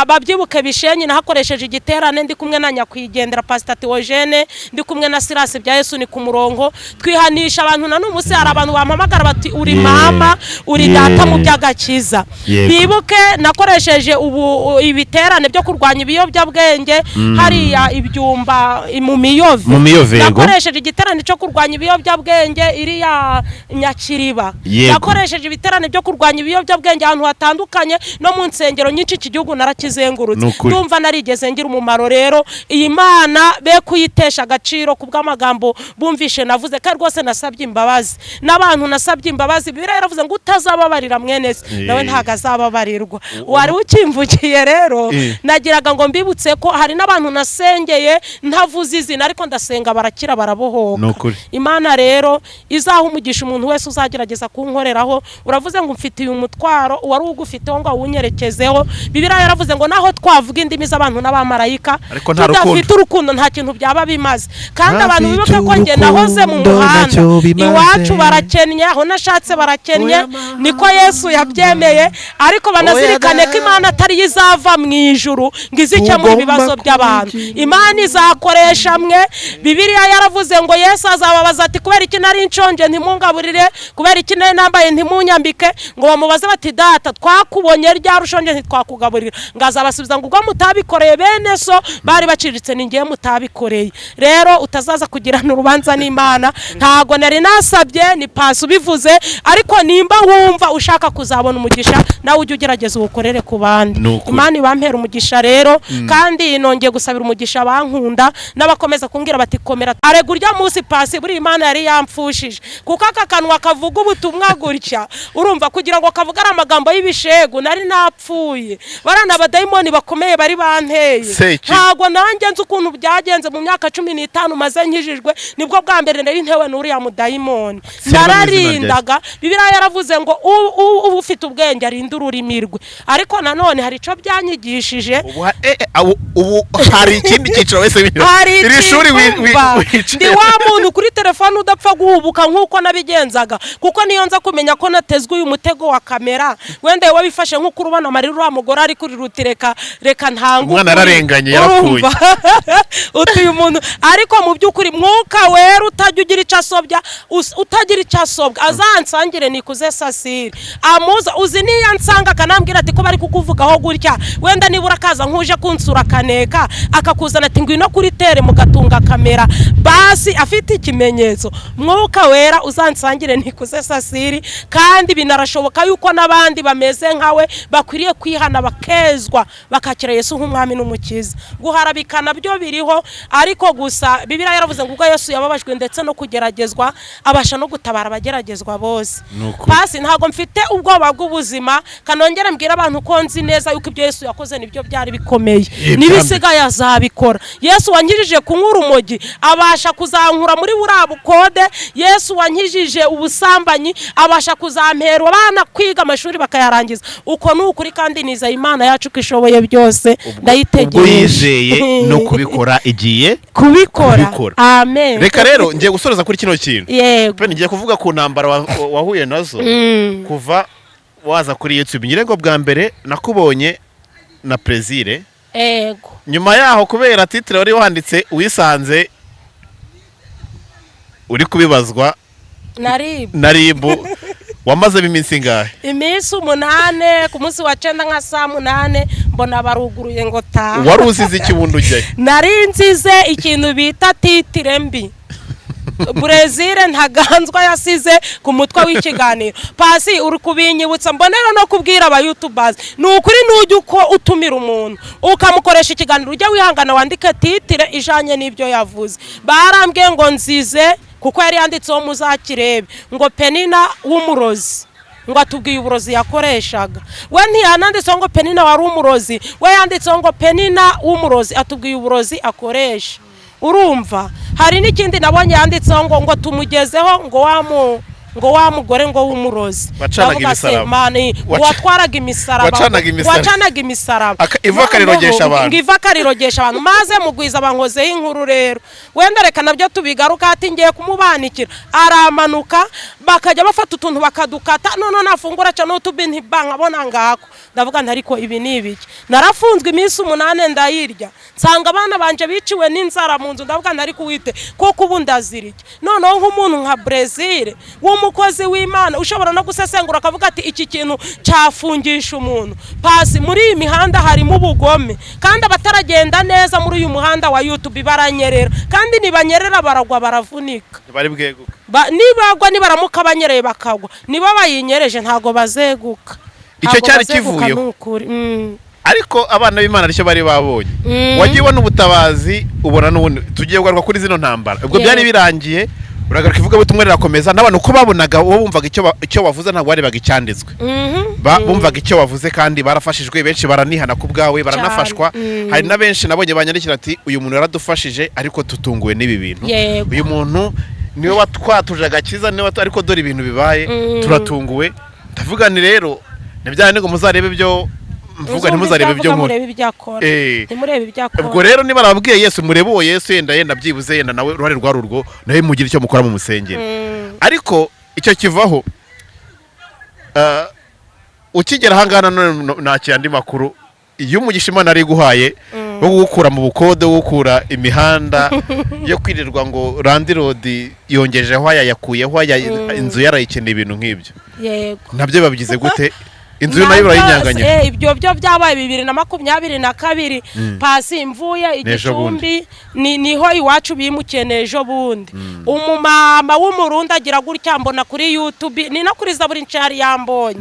Speaker 1: Babyibuke Bishenyi nahakoresheje igiterane ndi kumwe na nyakwigendera Pastor Theogene, ndi kumwe na Silas bya Yesu ni ku murongo, twihanisha abantu. Na n'umunsi hari abantu bampamagara bati: "Uri mama, uri data mu by'agakiza." Bibuke nakoresheje ubu ibiterane byo kurwanya ibiyobyabwenge hariya ibyumba mu Miyove.
Speaker 2: Mu Miyove, yego.
Speaker 1: Nakoresheje igiterane cyo kurwanya ibiyobyabwenge iriya Nyakiriba. Nakoresheje ibiterane byo kurwanya ibiyobyabwenge ahantu hatandukanye no mu nsengero nyinshi. Iki gihugu narakizengurutse.
Speaker 2: Ni ukuri.
Speaker 1: Ndumva narigeze ngira umumaro. Rero iyi Mana be kuyitesha agaciro ku bw'amagambo bumvishe navuze, kandi rwose nasabye imbabazi n'abantu, nasabye imbabazi. Bibiliya yaravuze ngo utazababarira mwene se nawe ntabwo azababarirwa. Wari ukimvugiye rero. Nagiraga ngo mbibutse ko hari n'abantu nasengeye ntavuze izina, ariko ndasenga barakira, barabohoka.
Speaker 2: Ni ukuri.
Speaker 1: Imana rero izaha umugisha umuntu wese uzagerageza kunkoreraho. Uravuze ngo mfitiye umutwaro, uwari ugufiteho ngo awunyerekezeho. Bibiliya yaravuze ngo naho twavuga indimi z'abantu n'abamarayika,
Speaker 2: Ariko nta
Speaker 1: tudafite urukundo nta kintu byaba bimaze. Kandi abantu
Speaker 2: Ntafite
Speaker 1: bibuke ko njye nahoze mu
Speaker 2: urukundo
Speaker 1: muhanda,
Speaker 2: ntacyo bimaze.
Speaker 1: iwacu barakennye, aho nashatse barakennye, niko Yesu yabyemeye. Ariko banazirikane ko Imana atari yo izava mu ijuru ngo ize ikemure
Speaker 2: Ugomba
Speaker 1: ibibazo by'abantu.
Speaker 2: kugira.
Speaker 1: Imana izakoresha mwe. Bibiliya yaravuze ngo Yesu azababaza ati: "Kubera iki nari nshonje ntimungaburire? Kubera iki nari nambaye ntimunyambike?" Ngo bamubaze bati: "Data, twakubonye ryari ushonje ntitwakugaburira?" Ngo azabasubiza ngo: "Ubwo mutabikoreye bene so bari baciriritse, ni ngewe mutabikoreye." Rero utazaza kugirana urubanza n'Imana. Ntago nari nasabye, ni Pasi ubivuze, ariko nimba wumva ushaka kuzabona umugisha, nawe ujye ugerageza uwukorere ku bandi.
Speaker 2: Ni ukuri.
Speaker 1: Imana ibampera umugisha rero. Kandi nongeye gusabira umugisha abankunda n'abakomeza kumbwira bati: "Komera." Arega urya munsi Pasi, buriya Imana yari yamfushije, kuko aka kanwa kavuga ubutumwa gutya, urumva kugira ngo kavuge ari amagambo y'ibishegu, nari napfuye. Bariya abadayimoni bakomeye bari banteye.
Speaker 2: Seki.
Speaker 1: Ntabwo nanjye nzi ukuntu byagenze. Mu myaka 15 maze nkijijwe, nibwo bwa mbere nari ntewe n'uriya mudayimoni.
Speaker 2: Senga mu izina rya Yesu.
Speaker 1: Nararindaga. Bibiliya yaravuze ngo uba ufite ubwenge arinde ururimi rwe. Ariko nanone hari icyo byanyigishije.
Speaker 2: Ubu hari ikindi cyiciro wese wiga.
Speaker 1: Hari
Speaker 2: Iri shuri
Speaker 1: icyumba.
Speaker 2: wicaye.
Speaker 1: Ndi wa muntu kuri telefone udapfa guhubuka nk'uko nabigenzaga, kuko niyo nza kumenya ko natezwe uyu mutego wa kamera, wenda wabifashe nk'uko urubona amarira uriya mugore ari kuri ruti: "Reka, reka ntange
Speaker 2: Umwana
Speaker 1: ukuri."
Speaker 2: yararenganye, yarapfuye.
Speaker 1: Urumva? Utuye umuntu, ariko mu by'ukuri Mwuka Wera utajya ugira icyo asobya, utagira icyo asobwa, azansangire nikuze sasire amuza uzi. Niyo ansanga akanambwira ati: "Ko bari kukuvugaho gutya, wenda nibura akaza nk'uje kunsura, akaneka akakuzana ati: 'Ngwino kuri tere,' mugatunga kamera, basi afite ikimenyetso." Mwuka Wera uzansangire nikuze sasiri. Kandi binarashoboka. Ndashaka yuko n'abandi bameze nkawe bakwiriye kwihana, bakezwa, bakakira Yesu nk'umwami n'umukiza. Guharabika nabyo biriho, ariko gusa Bibiliya yaravuze ngo ubwo Yesu yababajwe ndetse no kugeragezwa, abasha no gutabara abageragezwa bose.
Speaker 2: Ni ukuri.
Speaker 1: Pasi, ntabwo mfite ubwoba bw'ubuzima. Kanongere mbwira abantu ko nzi neza yuko ibyo Yesu yakoze nibyo byari bikomeye, n'ibisigaye azabikora. Yesu wankijije kunywa urumogi abasha kuzankura muri buriya bukode. Yesu wankijije ubusambanyi abasha kuzampera abana kwiga amashuri bakayarangiza. Uko ni ukuri, kandi nizeye Imana yacu ko ishoboye byose.
Speaker 2: Ubwo
Speaker 1: Ndayitegereje.
Speaker 2: yizeye no kubikora, igiye
Speaker 1: kubikora.
Speaker 2: kubikora.
Speaker 1: Amen.
Speaker 2: Reka rero ngiye gusoreza kuri kino kintu.
Speaker 1: Yego.
Speaker 2: Pe, ngiye kuvuga ku ntambara wahuye nazo kuva waza kuri YouTube. Ngira ngo bwa mbere nakubonye na Plaisir.
Speaker 1: Ego.
Speaker 2: Nyuma yaho, kubera titre wari wanditse, wisanze uri kubibazwa
Speaker 1: Naribu.
Speaker 2: Na RIB. Wamazemo iminsi ingahe?
Speaker 1: Iminsi 8. Ku munsi wa 9 nka saa 8 mbona baruguruye ngo taha.
Speaker 2: Wari uzize iki wundi ujyayo?
Speaker 1: Nari nzize ikintu bita titre mbi Burezile Ntaganzwa yasize ku mutwe w'ikiganiro. Pasi, uri kubinyibutsa, mbonera no kubwira aba youtubers: ni ukuri, nujya uko utumira umuntu ukamukoresha ikiganiro, ujya wihangana wandike titre ijanye n'ibyo yavuze. Barambwiye ngo nzize kuko yari yanditseho muzakirebe ngo Penina w'umurozi, ngo atubwiye uburozi yakoreshaga. We ntiyananditseho ngo Penina wari umurozi, we yanditseho ngo Penina w'umurozi atubwiye uburozi akoresha. Urumva, hari n'ikindi nabonye yanditseho ngo tumugezeho ngo wa mugore ngo w'umurozi.
Speaker 2: Wacanaga
Speaker 1: Ndavuga se,
Speaker 2: imisaraba.
Speaker 1: mani, watwaraga imisaraba.
Speaker 2: Wacanaga imisaraba.
Speaker 1: Wacanaga imisaraba.
Speaker 2: Ivu akarirogesha abantu.
Speaker 1: Ngo ivu akarirogesha abantu, maze mugwiza bankozeho inkuru. Rero wenda reka nabyo tubigaruka. Ati ngiye kumubanikira, aramanuka, bakajya bafata utuntu bakadukata, none nafungura ca n'utubi ntibankabona ngako. Ndavuga nti ariko ibi ni ibiki? Narafunzwe iminsi 8, ndayirya, nsanga abana banje biciwe n'inzara mu nzu. Ndavuga nti ariko wite kuko ubu ndazira iki? Noneho nk'umuntu nka Brezil w'umukozi w'Imana ushobora no gusesengura akavuga ati iki kintu cyafungisha umuntu. Pasi, muri iyi mihanda harimo ubugome, kandi abataragenda neza muri uyu muhanda wa YouTube baranyerera, kandi nibanyerera baragwa, baravunika.
Speaker 2: Bari bweguka.
Speaker 1: Nibagwa, nibaramuka banyereye bakagwa, nibo bayinyereje, ntago bazeguka.
Speaker 2: Icyo
Speaker 1: Ntago
Speaker 2: cyari
Speaker 1: bazeguka,
Speaker 2: kivuyeho.
Speaker 1: ni ukuri.
Speaker 2: Ariko abana b'Imana aricyo bari babonye. Wagiye ubona ubutabazi, ubona n'ubundi tugiye kugaruka kuri zino ntambara. Ubwo byari birangiye, uragaruka, ivugabutumwa rirakomeza, n'abantu uko babonaga uwo bumvaga icyo wavuze, ntabwo barebaga icyanditswe. Bumvaga icyo wavuze kandi barafashijwe, benshi baranihana ku bwawe, baranafashwa. Hari na benshi nabonye banyandikira ati uyu muntu yaradufashije, ariko tutunguwe n'ibi bintu. Uyu muntu niwe watwatuje agakiza, niwe ariko dore ibintu bibaye, turatunguwe. Ndavuga ni rero ni ngo muzarebe ibyo mvuga,
Speaker 1: Muzumve
Speaker 2: ntimuzarebe ibyo
Speaker 1: ibyo avuga,
Speaker 2: nkora.
Speaker 1: murebe ibyo akora. Ntimurebe ibyo akora.
Speaker 2: Ubwo rero niba arababwiye Yesu, murebe uwo Yesu, yenda byibuze yenda nawe uruhare rwari urwo, nawe mugire icyo mukora mu musengero. Ariko icyo kivaho, ukigera ahangaha nanone nakira andi makuru iyo umugisha Imana ari iguhaye wo gukura mu bukode, wo gukura imihanda yo kwirirwa ngo landlord yongejeho aya, yakuyeho aya, inzu yarayikeneye, ibintu nk'ibyo.
Speaker 1: Yego.
Speaker 2: Nabyo babigize gute? Inzu nayo urayinyanganya?
Speaker 1: Ibyo byo byabaye 2022, pasi, mvuye
Speaker 2: N'ejo bundi.
Speaker 1: Igicumbi niho iwacu bimukiye n'ejo bundi. Umumama w'Umurundi agira gutya, mbona kuri YouTube, ni no kuri Zaburi nshari yambonye,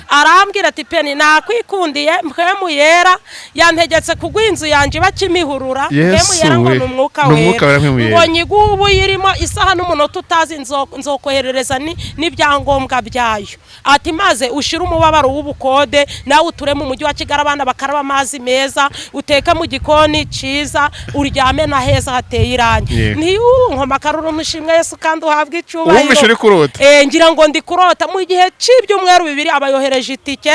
Speaker 1: arambwira ati Peni, nakwikundiye, Mpwemu Yera yantegetse kuguha inzu yanjye bakimihurura.
Speaker 2: Yesu
Speaker 1: Mpwemu Yera ngo
Speaker 2: we.
Speaker 1: ni Umwuka
Speaker 2: Ni Umwuka
Speaker 1: Wera.
Speaker 2: Wera, Mpwemu Yera.
Speaker 1: Ngo nyiguhe ubu irimo isaha n'umunota utazi, nzokoherereza n'ibyangombwa byayo. Ati maze ushire umubabaro w'ubukode, nawe uture mu mujyi wa Kigali, abana bakaraba amazi meza, uteke mu gikoni cyiza, uryame na heza hateye irangi. Ntiyunkoma akaruru, ntushimwe Yesu kandi uhabwe icyubahiro.
Speaker 2: Wumvishe uri kurota?
Speaker 1: Ngira ngo ndi kurota. Mu gihe cy'ibyumweru 2 aba yohereje itike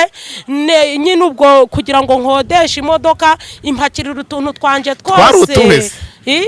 Speaker 1: nyine ubwo kugira ngo nkodeshe imodoka impakirira utuntu twanje twose.
Speaker 2: Twari utuhe se?
Speaker 1: I?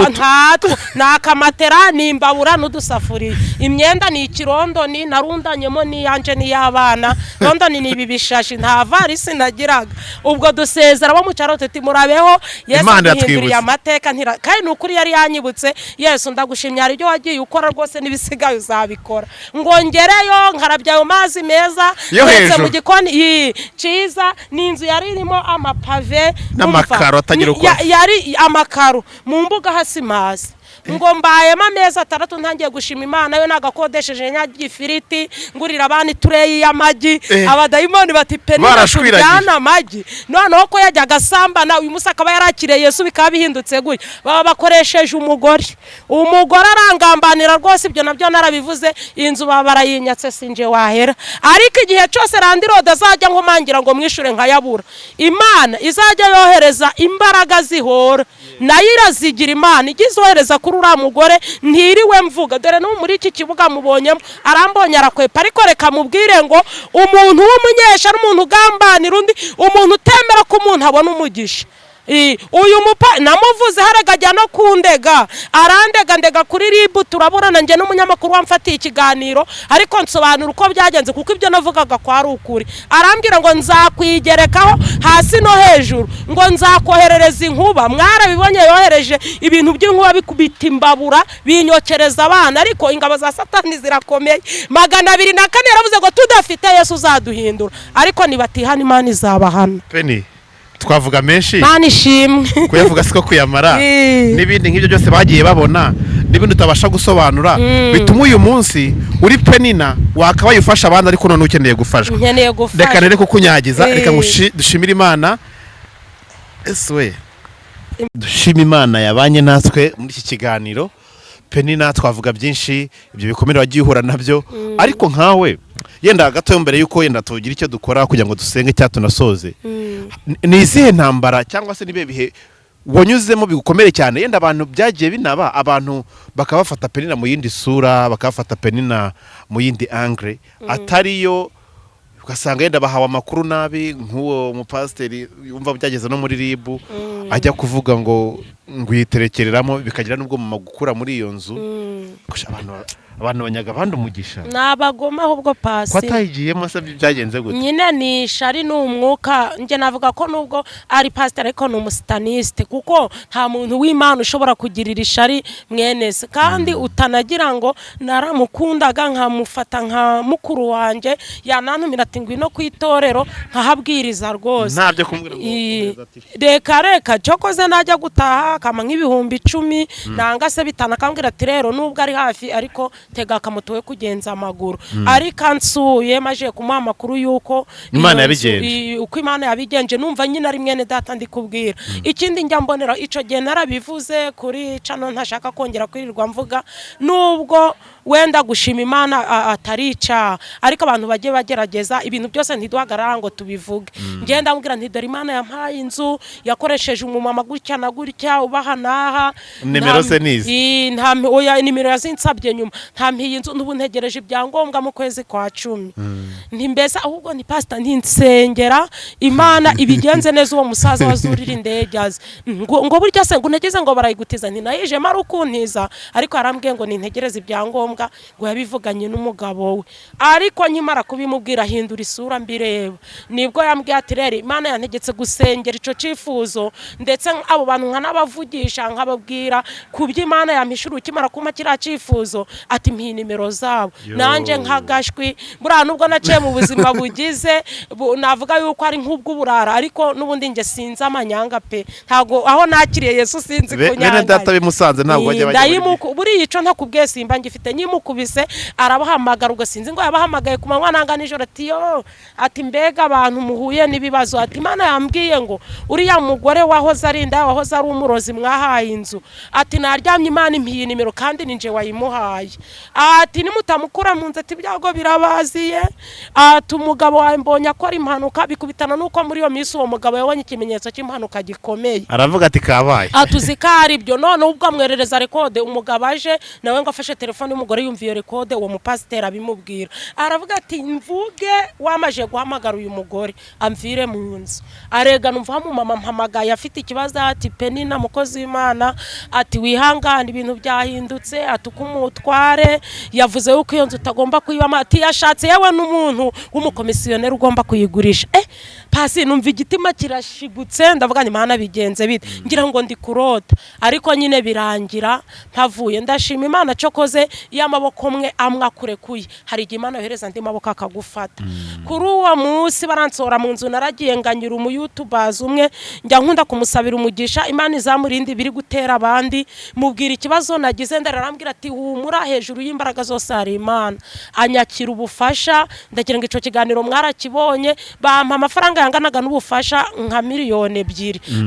Speaker 1: Ntatwo, ni akamatera, ni imbabura n'udusafuriya. Imyenda ni ikirondoni narundanyemo n'iyanje n'iy'abana. Londoni ni ibi bishashi, nta varisi nagiraga. Ubwo dusezera bo mu cyaro tuti murabeho, Yesu
Speaker 2: Imana
Speaker 1: aduhinduriye
Speaker 2: yatwibutse.
Speaker 1: amateka. Kandi ni ukuri yari yanyibutse. Yesu, ndagushimye, hari ibyo wagiye ukora rwose, n'ibisigaye uzabikora. Ngo ngereyo nkarabya ayo mazi meza
Speaker 2: Yo
Speaker 1: ndetse
Speaker 2: hejuru.
Speaker 1: mu gikoni cyiza, ni inzu yari irimo amapave
Speaker 2: N'amakaro
Speaker 1: umva,
Speaker 2: atagira uko asa.
Speaker 1: yari amakaro mu mbuga hasi mazi. Ngo mbayemo amezi 6 ntangiye gushima Imana, yo nagakodesheje nyagifiriti, ngurira abana itureyi y'amagi. Abadayimoni bati Penina
Speaker 2: Barashwiragiye.
Speaker 1: turyana amagi. Noneho ko yajyaga asambana, uyu munsi akaba yarakiriye Yesu, bikaba bihindutse gutya. Baba bakoresheje umugore, umugore arangambanira rwose, ibyo nabyo narabivuze. Inzu baba barayinyatse, sinje wahera. Ariko igihe cyose landlord azajya nkomangira ngo mwishure nkayabura, Imana izajya yohereza imbaraga zihora nayo irazigira. Imana ijya izohereza kuri uriya mugore ntiriwe mvuga. Dore n'ubu muri iki kibuga mubonyemo, arambonye arakwepa. Ariko reka mubwire ngo umuntu w'umunyesha n'umuntu ugambanira undi, umuntu utemera ko umuntu abona umugisha. Uyu mupa namuvuze harega ajya no kundega, arandega, ndega kuri RIB, turaburana njye n'umunyamakuru wamfatiye ikiganiro. Ariko nsobanura uko byagenze, kuko ibyo navugaga ko ari ukuri. Arambwira ngo nzakwigerekaho hasi no hejuru, ngo nzakoherereza inkuba. Mwarabibonye, yohereje ibintu by'inkuba bikubita imbabura, binyokereza abana. Ariko ingabo za Satani zirakomeye. 204 yaravuze ngo tudafite Yesu uzaduhindura, ariko nibatihana Imana izabahana.
Speaker 2: Peni, twavuga menshi.
Speaker 1: Imana ishimwe.
Speaker 2: Kuyavuga siko kuyamara. N'ibindi nk'ibyo byose bagiye babona, n'ibindi utabasha gusobanura, bituma uyu munsi uri Penina wakabaye ufasha abandi, ariko none ukeneye gufashwa.
Speaker 1: Nkeneye gufasha.
Speaker 2: Reka rero kukunyagiza. Reka dushimire Imana. Ese we, dushime Imana yabanye natwe muri iki kiganiro. Penina, twavuga byinshi, ibyo bikomere wagiye uhura nabyo, ariko nkawe yenda gato mbere y'uko yenda tugira icyo dukora kugira ngo dusenge cyangwa tunasoze, ni izihe ntambara cyangwa se nibihe bihe wanyuzemo bigukomere cyane? Yenda abantu byagiye binaba, abantu bakabafata Penina mu yindi sura, bakabafata Penina mu yindi angle atariyo, ugasanga yenda bahawe amakuru nabi, nk'uwo mupasiteri yumva byageze no muri RIB, ajya kuvuga ngo nguyiterekereramo, bikagira n'ubwo mama gukura muri iyo nzu. Gusa abantu banyaga abandi umugisha.
Speaker 1: Ni abagome ahubwo
Speaker 2: Ko
Speaker 1: pasi.
Speaker 2: atayigiyemo se byagenze gute?
Speaker 1: Nyine ni ishari, ni umwuka. Njye navuga ko nubwo ari pasiteri ariko ni umusataniste, kuko nta muntu w'Imana ushobora kugirira ishari mwene se, kandi utanagira ngo naramukundaga nkamufata nka mukuru wanjye, yanantumira ati ngwino ku itorero, nkahabwiriza rwose.
Speaker 2: Ntabyo kumubwira ngo
Speaker 1: Reka reka, cyokoze najya gutaha akama nk'10,000 nanga se 5, akambwira ati rero nubwo ari hafi ariko tega akamoto we kugenza amaguru. Ariko ansuye maje kumuha amakuru y'uko
Speaker 2: Imana
Speaker 1: iyo nzu-
Speaker 2: yabigenje.
Speaker 1: Uko Imana yabigenje, numva nyine ari mwene data ndi kubwira. Ikindi njya mbonera, icyo gihe narabivuze kuri cano, ntashaka kongera kwirirwa mvuga, nubwo wenda gushima Imana atari icyaha, ariko abantu bajye bagerageza ibintu byose ntiduhagarara ngo tubivuge. Ngenda ndamubwira nti dore Imana yampaye inzu, yakoresheje umumama gutya na gutya ubaha n'aha.
Speaker 2: Nimero se nizi?
Speaker 1: Nta oya, nimero yazinsabye nyuma. Ntampiye inzu, n'ubu ntegereje ibyangombwa mu kwezi kwa 10. Nti mbese ahubwo ni pasita, ntinsengera Imana ibigenze neza, uwo musaza wazurira indege aze. Ngo burya se ngo untegeze ngo barayigutiza? Nti nayijemo ari ukuntiza, ariko yarambwiye ngo nintegereze ibyangombwa, ngo yabivuganye n'umugabo we. Ariko nkimara kubimubwira ahindura isura mbireba. Nibwo yambwiye ati rero Imana yantegetse gusengera icyo cyifuzo, ndetse abo bantu nkanabavugisha, nkababwira ku byo Imana yampishura ukimara kumpa kiriya cyifuzo. Ati mpiye nimero zabo.
Speaker 2: Yo.
Speaker 1: Nanjye nk'agashwi buriya, nubwo naciye mu buzima bugize navuga yuko ari nk'ubw'uburara, ariko n'ubundi njye sinzi amanyanga pe. Ntabwo aho nakiriye Yesu sinzi
Speaker 2: Bene data
Speaker 1: kunyanga.
Speaker 2: b'i Musanze ntabwo bajya bajya muri
Speaker 1: Buriya ico ntakubwiye simba ngifite. Nyimukubise arabahamagara, ubwo sinzi ngo yabahamagaye ku manywa nanga nijoro, ati yo, ati mbega abantu muhuye n'ibibazo, ati Imana yambwiye ngo uriya mugore wahoze ari inda, wahoze ari umurozi mwahaye inzu, ati naryamye Imana impiye nimero kandi ni nje wayimuhaye, ati nimutamukura mu nzu, ati ibyago birabaziye, ati umugabo wawe mbonye akora impanuka. Bikubitana nuko muri iyo minsi uwo mugabo yabonye ikimenyetso cy'impanuka gikomeye.
Speaker 2: Aravuga ati kabaye.
Speaker 1: Atuzi ko ari byo. None ubwo amwerereza record, umugabo aje nawe ngo afashe telefone y'umugore, yumva iyo record, uwo mupasiteri abimubwira, aravuga ati mvuge wamaje guhamagara uyu mugore amvire mu nzu. Arega numva mama mpamagaye afite ikibazo, ati Penina mukozi w'Imana, ati wihangane ibintu byahindutse, ati uko umutware yavuze yuko iyo nzu utagomba kuyibamo, ati yashatse yewe n'umuntu w'umukomisiyoneri ugomba kuyigurisha. Pasi numva igitima kirashigutse, ndavuga ni Mana bigenze bite? Ngira ngo ndi kurota, ariko nyine birangira mpavuye. Ndashima Imana cyokoze ya Iyo amaboko amwe akurekuye, hari igihe Imana yohereza andi maboko akagufata. Kuri uwo munsi baransohora mu nzu, naragiye nganyura umuyutubazi umwe, njya nkunda kumusabira umugisha, Imana izamurinde biri gutera abandi. Mubwira ikibazo nagize, ndararambwira ati humura, hejuru y'imbaraga zose hari Imana. Anyakira ubufasha, ndagira ngo ico kiganiro mwarakibonye. Bampa amafaranga yanganaga n'ubufasha nka 2 miliyoni,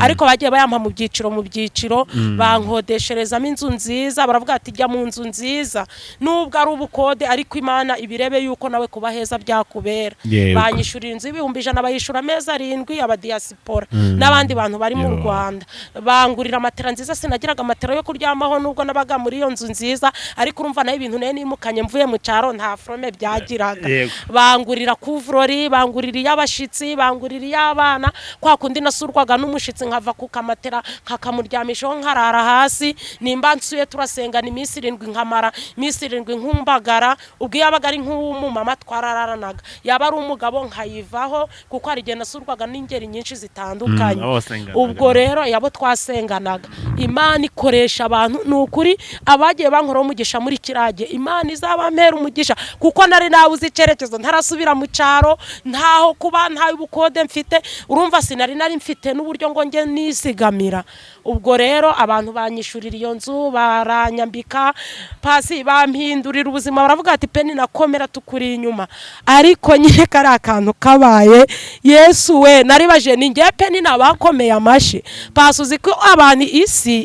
Speaker 1: ariko bagiye bayampa mu byiciro mu byiciro. Bankodesherezamo inzu nziza, baravuga ati jya mu nzu nziza nubwo ari ubukode, ariko Imana ibirebe yuko nawe kuba heza byakubera. Banyishyurira inzu y'100,000, bayishyura amezi 7, abadiyasipora n'abandi bantu bari mu Rwanda. Bangurira matera nziza, sinagiraga matera yo kuryamaho nubwo nabaga muri iyo nzu nziza, ariko urumva nayo ibintu nayo nimukanye mvuye mu cyaro nta forme byagiraga. Bangurira couvre-lit, bangurira iy'abashitsi, bangurira iy'abana. Kwa kundi nasurwaga n'umushitsi nkava ku kamatera nkakamuryamishaho nkarara hasi. Nimba nsuye turasengana iminsi 7, nkamara iminsi 7 nkumbagara. Ubwo iyo yabaga ari nk'uw'umumama twarararanaga, yaba ari umugabo nkayivaho, kuko hari igihe nasurwaga n'ingeri nyinshi zitandukanye.
Speaker 2: Abo wasenganaga.
Speaker 1: Ubwo rero yabo twasenganaga, Imana ikoresha abantu. Ni ukuri abagiye bankoraho umugisha muri kirage, Imana izabampera umugisha, kuko nari nabuze icyerekezo, ntarasubira mu cyaro, ntaho kuba, nta ubukode mfite. Urumva sinari nari mfite n'uburyo ngo njye nizigamira. Ubwo rero abantu banyishurira iyo nzu, baranyambika pasi, bampindurira ubuzima, baravuga ati peni nakomera tukuri inyuma. Ariko nyine kari akantu kabaye, Yesu we, naribaje ni ngewe peni nabakomeye amashyi. Pasi, uzi ko abantu isi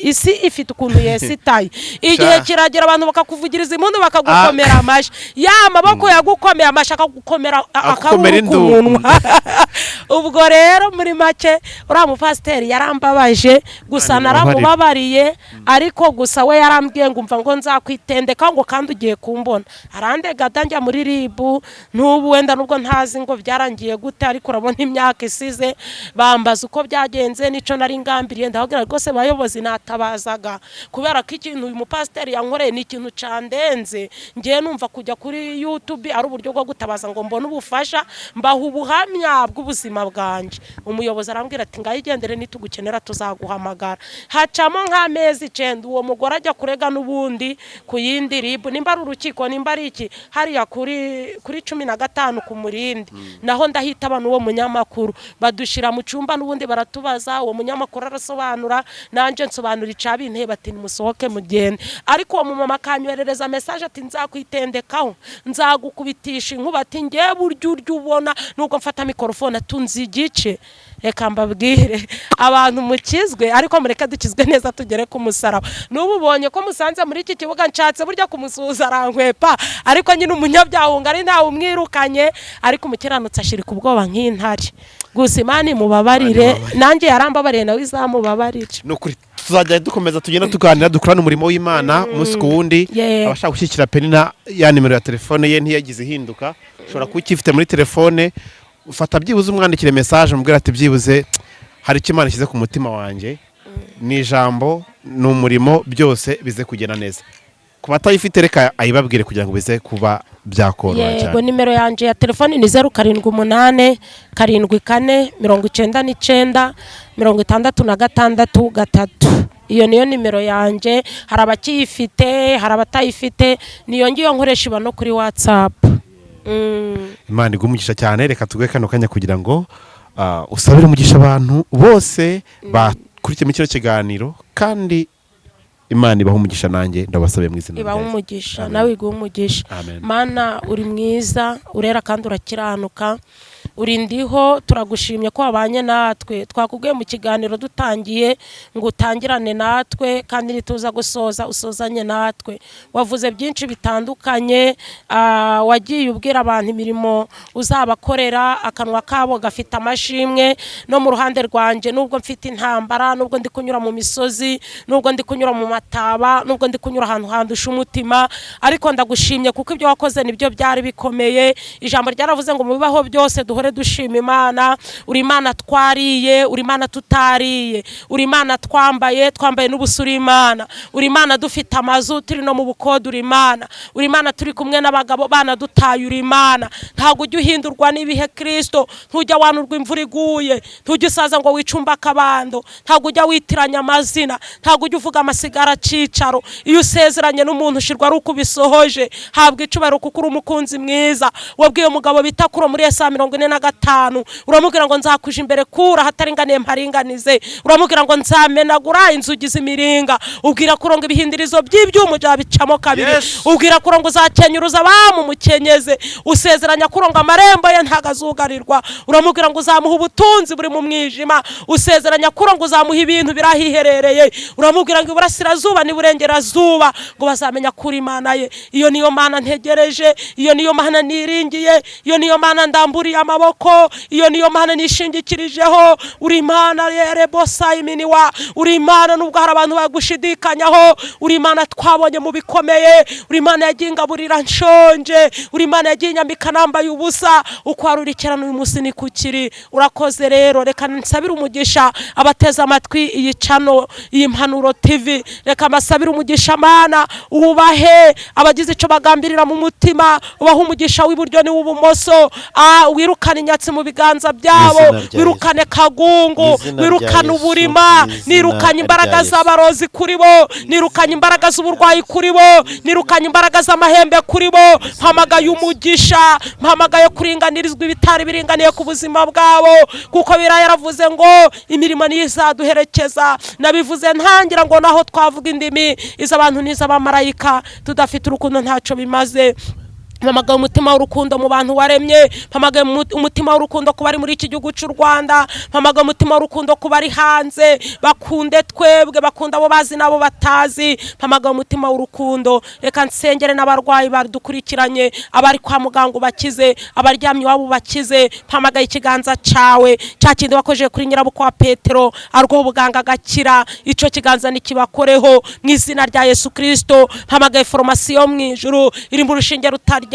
Speaker 1: ifite ukuntu yesitaye, igihe kiragera abantu bakakuvugiriza impundu, bakagukomera amashyi, ya maboko yagukomeye amashyi akagukomera
Speaker 2: Akukomera
Speaker 1: akaruru ku
Speaker 2: induru.
Speaker 1: munwa. Ubwo rero muri make uriya mupasiteri yarambabaje gusa.
Speaker 2: Imana imubabarire.
Speaker 1: Naramubabariye, ariko gusa we yarambwiye ngo umva, ngo nzakwitendeka, ngo kandi ugiye kumbona. Arandega da, njya muri RIB. N'ubu wenda nubwo ntazi ngo byarangiye gute, ariko urabona imyaka isize. Bambaza uko byagenze n'icyo nari ngambiriye, ndababwira rwose bayobozi, natabazaga kubera ko ikintu uyu mupasiteri yankoreye ni ikintu candenze. Ngewe numva kujya kuri YouTube ari uburyo bwo gutabaza ngo mbone ubufasha, mbaha ubuhamya bw'ubuzima bwanjye. Umuyobozi arambwira ati ngaho igendere, nitugukenera tuzaguhamagara. Hacamo nk'amezi 9, uwo mugore ajya kurega n'ubundi ku yindi RIB, nimba ari urukiko, nimba ari iki, hariya kuri 15 ku Murindi. Naho ndahitaba n'uwo munyamakuru, badushyira mu cyumba n'ubundi baratubaza. Uwo munyamakuru arasobanura, nanjye nsobanura icabinteye, bati nimusohoke mugende. Ariko uwo mumama akanyoherereza message ati nzakwitendekaho, nzagukubitisha inkuba, ati ngewe burya urya ubona nubwo mfata mikorofone atunze igice. Reka mbabwire abantu mukizwe, ariko mureke dukizwe neza tugere ku musaraba. N'ubu ubonye ko musanze muri iki kibuga, nshatse burya kumusuhuza arankwepa, ariko nyine umunyabyaha ari ntawe umwirukanye, ariko umukiranutsi ashirika ubwoba nk'intare. Gusa Imana imubabarire, nanjye yarambabariye, nawe izamubabarire.
Speaker 2: Ni ukuri tuzajya dukomeza tugenda tuganira, dukorana umurimo w'Imana umunsi ku wundi. Abashaka gushyigikira Penina, ya nimero ya telefone ye ntiyagize ihinduka, ushobora kuba ukifite muri telefone. Ufata byibuze umwandikire message, umubwira ati byibuze hari icyo Imana ishyize ku mutima wanjye, ni ijambo, ni umurimo, byose bize kugenda neza. Ku batayifite reka ayibabwire kugira ngo bize kuba byakoroha cyane.
Speaker 1: Nimero yanjye ya telefoni ni 0787 499 663. Iyo niyo nimero yanjye. Hari abakiyifite, hari abatayifite, niyo ngiyo nkoresha, iba no kuri WhatsApp.
Speaker 2: Imana iguhe umugisha cyane. Reka tuguhe kano kanya kugira ngo usabire umugisha abantu bose bakurikiye muri kino kiganiro, kandi Imana ibahe umugisha. Nanjye ndabasabiye mu izina
Speaker 1: Ibahe
Speaker 2: rya Yesu.
Speaker 1: umugisha.
Speaker 2: Amen.
Speaker 1: Nawe iguhe umugisha.
Speaker 2: Amen.
Speaker 1: Mana, uri mwiza, urera kandi urakiranuka, uri ndiho. Turagushimye ko wabanye natwe. Twakubwiye mu kiganiro dutangiye ngo utangirane natwe, kandi nituza gusoza usozanye natwe. Wavuze byinshi bitandukanye, wagiye ubwira abantu imirimo uzabakorera, akanwa kabo gafite amashimwe. No mu ruhande rwanjye, nubwo mfite intambara, nubwo ndi kunyura mu misozi, nubwo ndi kunyura mu mataba, nubwo ndi kunyura ahantu handusha umutima, ariko ndagushimye kuko ibyo wakoze nibyo byari bikomeye. Ijambo ryaravuze ngo mu bibaho byose duhore Duhore dushima Imana. Uri Imana twariye, uri Imana tutariye, uri Imana twambaye, twambaye n'ubusa, uri Imana. Uri Imana dufite amazu, turi no mu bukode, uri Imana. Uri Imana turi kumwe n'abagabo bana dutaye, uri Imana. Ntabwo ujya uhindurwa n'ibihe, Kirisito. Ntujya wanurwa imvura iguye, ntujya usaza ngo wicumbe akabando, ntabwo ujya witiranya amazina, ntabwo ujya uvuga amasigara cicaro. Iyo usezeranye n'umuntu ushirwa ari uko ubisohoje. Habwa icubahiro kuko uri umukunzi mwiza. Wabwiye umugabo bita Kuro muri Yesaya 45, uramubwira ngo nzakuja imbere kura ahataringaniye mparinganize, uramubwira ngo nzamenagura inzugi z'imiringa, ubwira Kuro ngo ibihindirizo by'ibyuma uzabicamo kabiri, ubwira Kuro ngo uzakenyuruza abamumukenyeze, usezeranya Kuro ngo amarembo ye ntago azugarirwa, uramubwira ngo uzamuha ubutunzi buri mu mwijima, usezeranya Kuro ngo uzamuha ibintu birahiherereye, uramubwira ngo iburasirazuba n'iburengerazuba ngo bazamenya kuri Imana ye. Iyo niyo Mana ntegereje, iyo niyo Mana niringiye, iyo niyo Mana ndamburiye amaboko, iyo niyo Mana nishingikirijeho. Uri Imana yerebosa iminiwa, uri Imana nubwo hari abantu bagushidikanyaho, uri Imana twabonye mu bikomeye, uri Imana yagiye ingaburira nshonje, uri Imana yagiye inyambika nambaye ubusa. Uko wari uri kera n'uyu munsi ni kukiri. Urakoze rero. Reka nsabire umugisha abateze amatwi iyi channel, iyi Mpanuro TV. Reka mbasabire umugisha, Mana, ubahe abagize icyo bagambirira mu mutima, ubahe umugisha w'iburyo n'iw'ubumoso, wirukane inyatsi mu biganza byabo,
Speaker 4: Mu izina rya
Speaker 1: wirukane kagungu,
Speaker 4: Mu izina rya
Speaker 1: wirukane
Speaker 4: Yesu,
Speaker 1: uburima,
Speaker 4: mu izina
Speaker 1: nirukanye imbaraga
Speaker 4: rya Yesu.
Speaker 1: z'abarozi kuri bo, nirukanye imbaraga z'uburwayi kuri bo, nirukanye imbaraga z'amahembe kuri bo. Mpamagaye umugisha, mpamagaye kuringanirizwa ibitari biringaniye ku buzima bwabo, kuko biriya yaravuze ngo imirimo niyo izaduherekeza. Nabivuze ntangira ngo naho twavuga indimi iz'abantu n'iz'abamarayika, tudafite urukundo ntacyo bimaze. Mpamagaye umutima w'urukundo mu bantu waremye, mpamagaye umutima w'urukundo ku bari muri iki gihugu cy'u Rwanda, mpamagaye umutima w'urukundo ku bari hanze, bakunde twebwe, bakunda abo bazi n'abo batazi. Mpamagaye umutima w'urukundo. Reka nsengere n'abarwayi badukurikiranye, abari kwa muganga ubakize, abaryamye iwabo ubakize. Mpamagaye ikiganza cyawe cya kindi wakojeje kuri nyirabukwe wa Petero arwaho ubuganga agakira, icyo kiganza nikibakoreho mu izina rya Yesu Kirisito. Mpamagaye farumasi yo mu ijuru irimo urushinge rutaryana,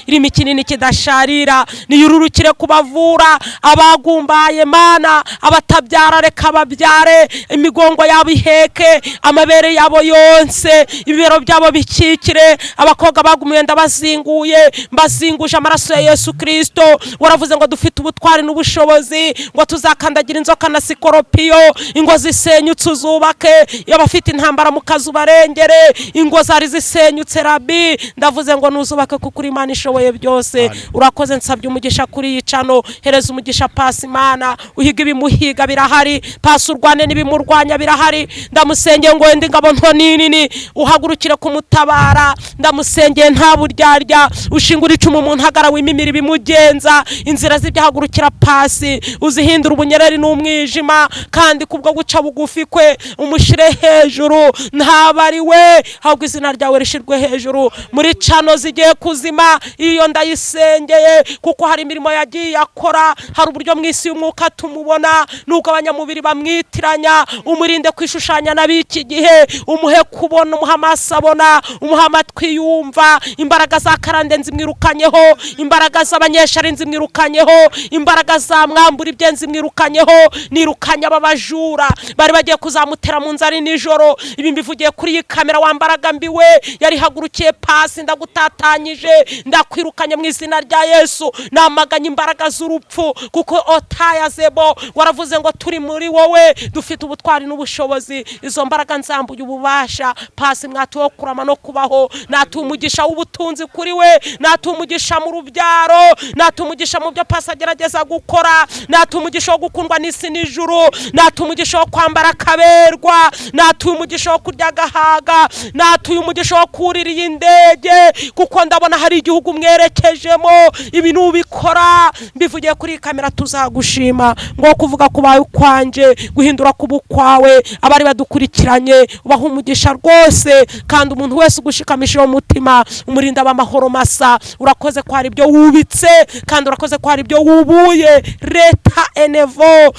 Speaker 1: irimo ikinini kidasharira, niyururukire kubavura abagumbaye, Mana. Abatabyara reka babyare, imigongo yabo iheke, amabere yabo yonse, ibibero byabo bikikire. Abakobwa bagumiwe ndabazinguye, mbazinguje amaraso ya Yesu Kirisito. Waravuze ngo dufite ubutwari n'ubushobozi, ngo tuzakandagira inzoka na sikoropiyo. Ingo zisenyutse uzubake, iyo abafite intambara mu kazi ubarengere. Ingo zari zisenyutse, Rabi, ndavuze ngo nuzubake kuko uri Imana ishoboye byose. Urakoze. Nsabye umugisha kuri iyi channel. Hereza umugisha Pasi, Imana, uhiga ibimuhiga birahari, Pasi urwane n'ibimurwanya birahari. Ndamusengeye ngo wende ingabo nto n'inini uhagurukire kumutabara. Ndamusengeye nta buryarya, ushingura icumu mu ntagara, wimimira ibimugenza. Inzira z'ibyahagurukira Pasi uzihindura ubunyereri n'umwijima, kandi kubwo guca bugufi kwe umushire hejuru, ntaba ari we ahubwo izina ryawe rishirwe hejuru. Muri channel zigiye kuzima, iyo ndayisengeye, kuko hari imirimo yagiye akora, hari uburyo mu isi y'umwuka tumubona nubwo abanyamubiri bamwitiranya. Umurinde kwishushanya n'ab'iki gihe, umuhe kubona, umuhe amaso abona, umuhe amatwi yumva. Imbaraga za karande nzimwirukanyeho, imbaraga z'abanyeshari nzimwirukanyeho, imbaraga za mwambura ibye nzimwirukanyeho. Nirukanye aba bajura bari bagiye kuzamutera mu nzu ari nijoro. Ibi mbivugiye kuri iyi kamera. Wambaraga mbi we yarihagurukiye Pasi, ndagutatanyije, ndakwirukanye mu izina rya Yesu. Namaganye imbaraga z'urupfu, kuko otaya zebo waravuze ngo turi muri wowe dufite ubutwari n'ubushobozi. Izo mbaraga nzambuye ububasha. Pasi mwatuwe kurama no kubaho, natuye umugisha w'ubutunzi kuri we, natuye umugisha mu rubyaro, natuye umugisha mu byo Pasi agerageza gukora, natuye umugisha wo gukundwa n'isi n'ijuru, natuye umugisha wo kwambara akaberwa, natuye umugisha wo kurya agahaga, natuye umugisha wo kurira iyi ndege, kuko ndabona hari igihugu mwerekejemo. Ibi nubikora mbivugiye kuri iyi kamera tuzagushima. Ngo kuvuga kubaye ukwanjye, guhindura kuba ukwawe. Abari badukurikiranye ubaha umugisha rwose, kandi umuntu wese ugushikamisha uwo mutima umurinda abamahoro masa. Urakoze ko hari ibyo wubitse, kandi urakoze ko hari ibyo wubuye. Leta enevo.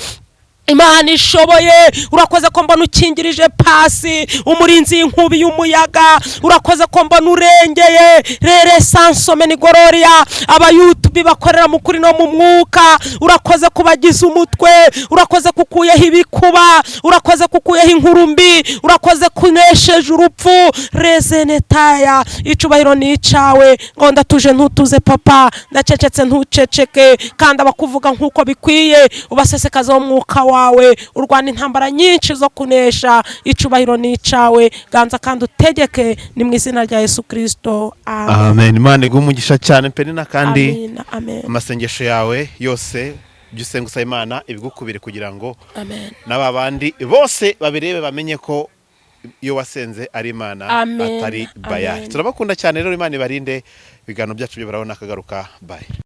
Speaker 1: Imana ishoboye. Urakoze ko mbona ukingirije Pasi, umurinzi y'inkubi y'umuyaga. Urakoze ko mbona urengeye rere Sansome ni Gororiya, abayutubi bakorera mu kuri no mu mwuka. Urakoze kubagize umutwe, urakoze kukuyeho ibikuba, urakoze kukuyeho inkuru mbi, urakoze kunesheje urupfu rezenetaya. Icubahiro ni icawe. Ngo ndatuje, ntutuze papa, ndacecetse, ntuceceke, kandi abakuvuga nk'uko bikwiye ubasesekaza umwuka wawe, urwana intambara nyinshi zo kunesha. Icubahiro ni icawe, ganza kandi utegeke, ni mu izina rya Yesu Kirisito, amen.
Speaker 2: Amen. Imana iguhe umugisha cyane, Penina, kandi
Speaker 1: Amen, amen.
Speaker 2: amasengesho yawe yose jya usenga usaba Imana ibigukubire kugira ngo
Speaker 1: Amen.
Speaker 2: n'aba bandi bose babirebe, bamenye ko iyo wasenze ari Imana,
Speaker 1: Amen,
Speaker 2: atari Bayari.
Speaker 1: amen.
Speaker 2: Turabakunda cyane rero, Imana ibarinde. Ibiganiro byacu byo barabona akagaruka. Bye.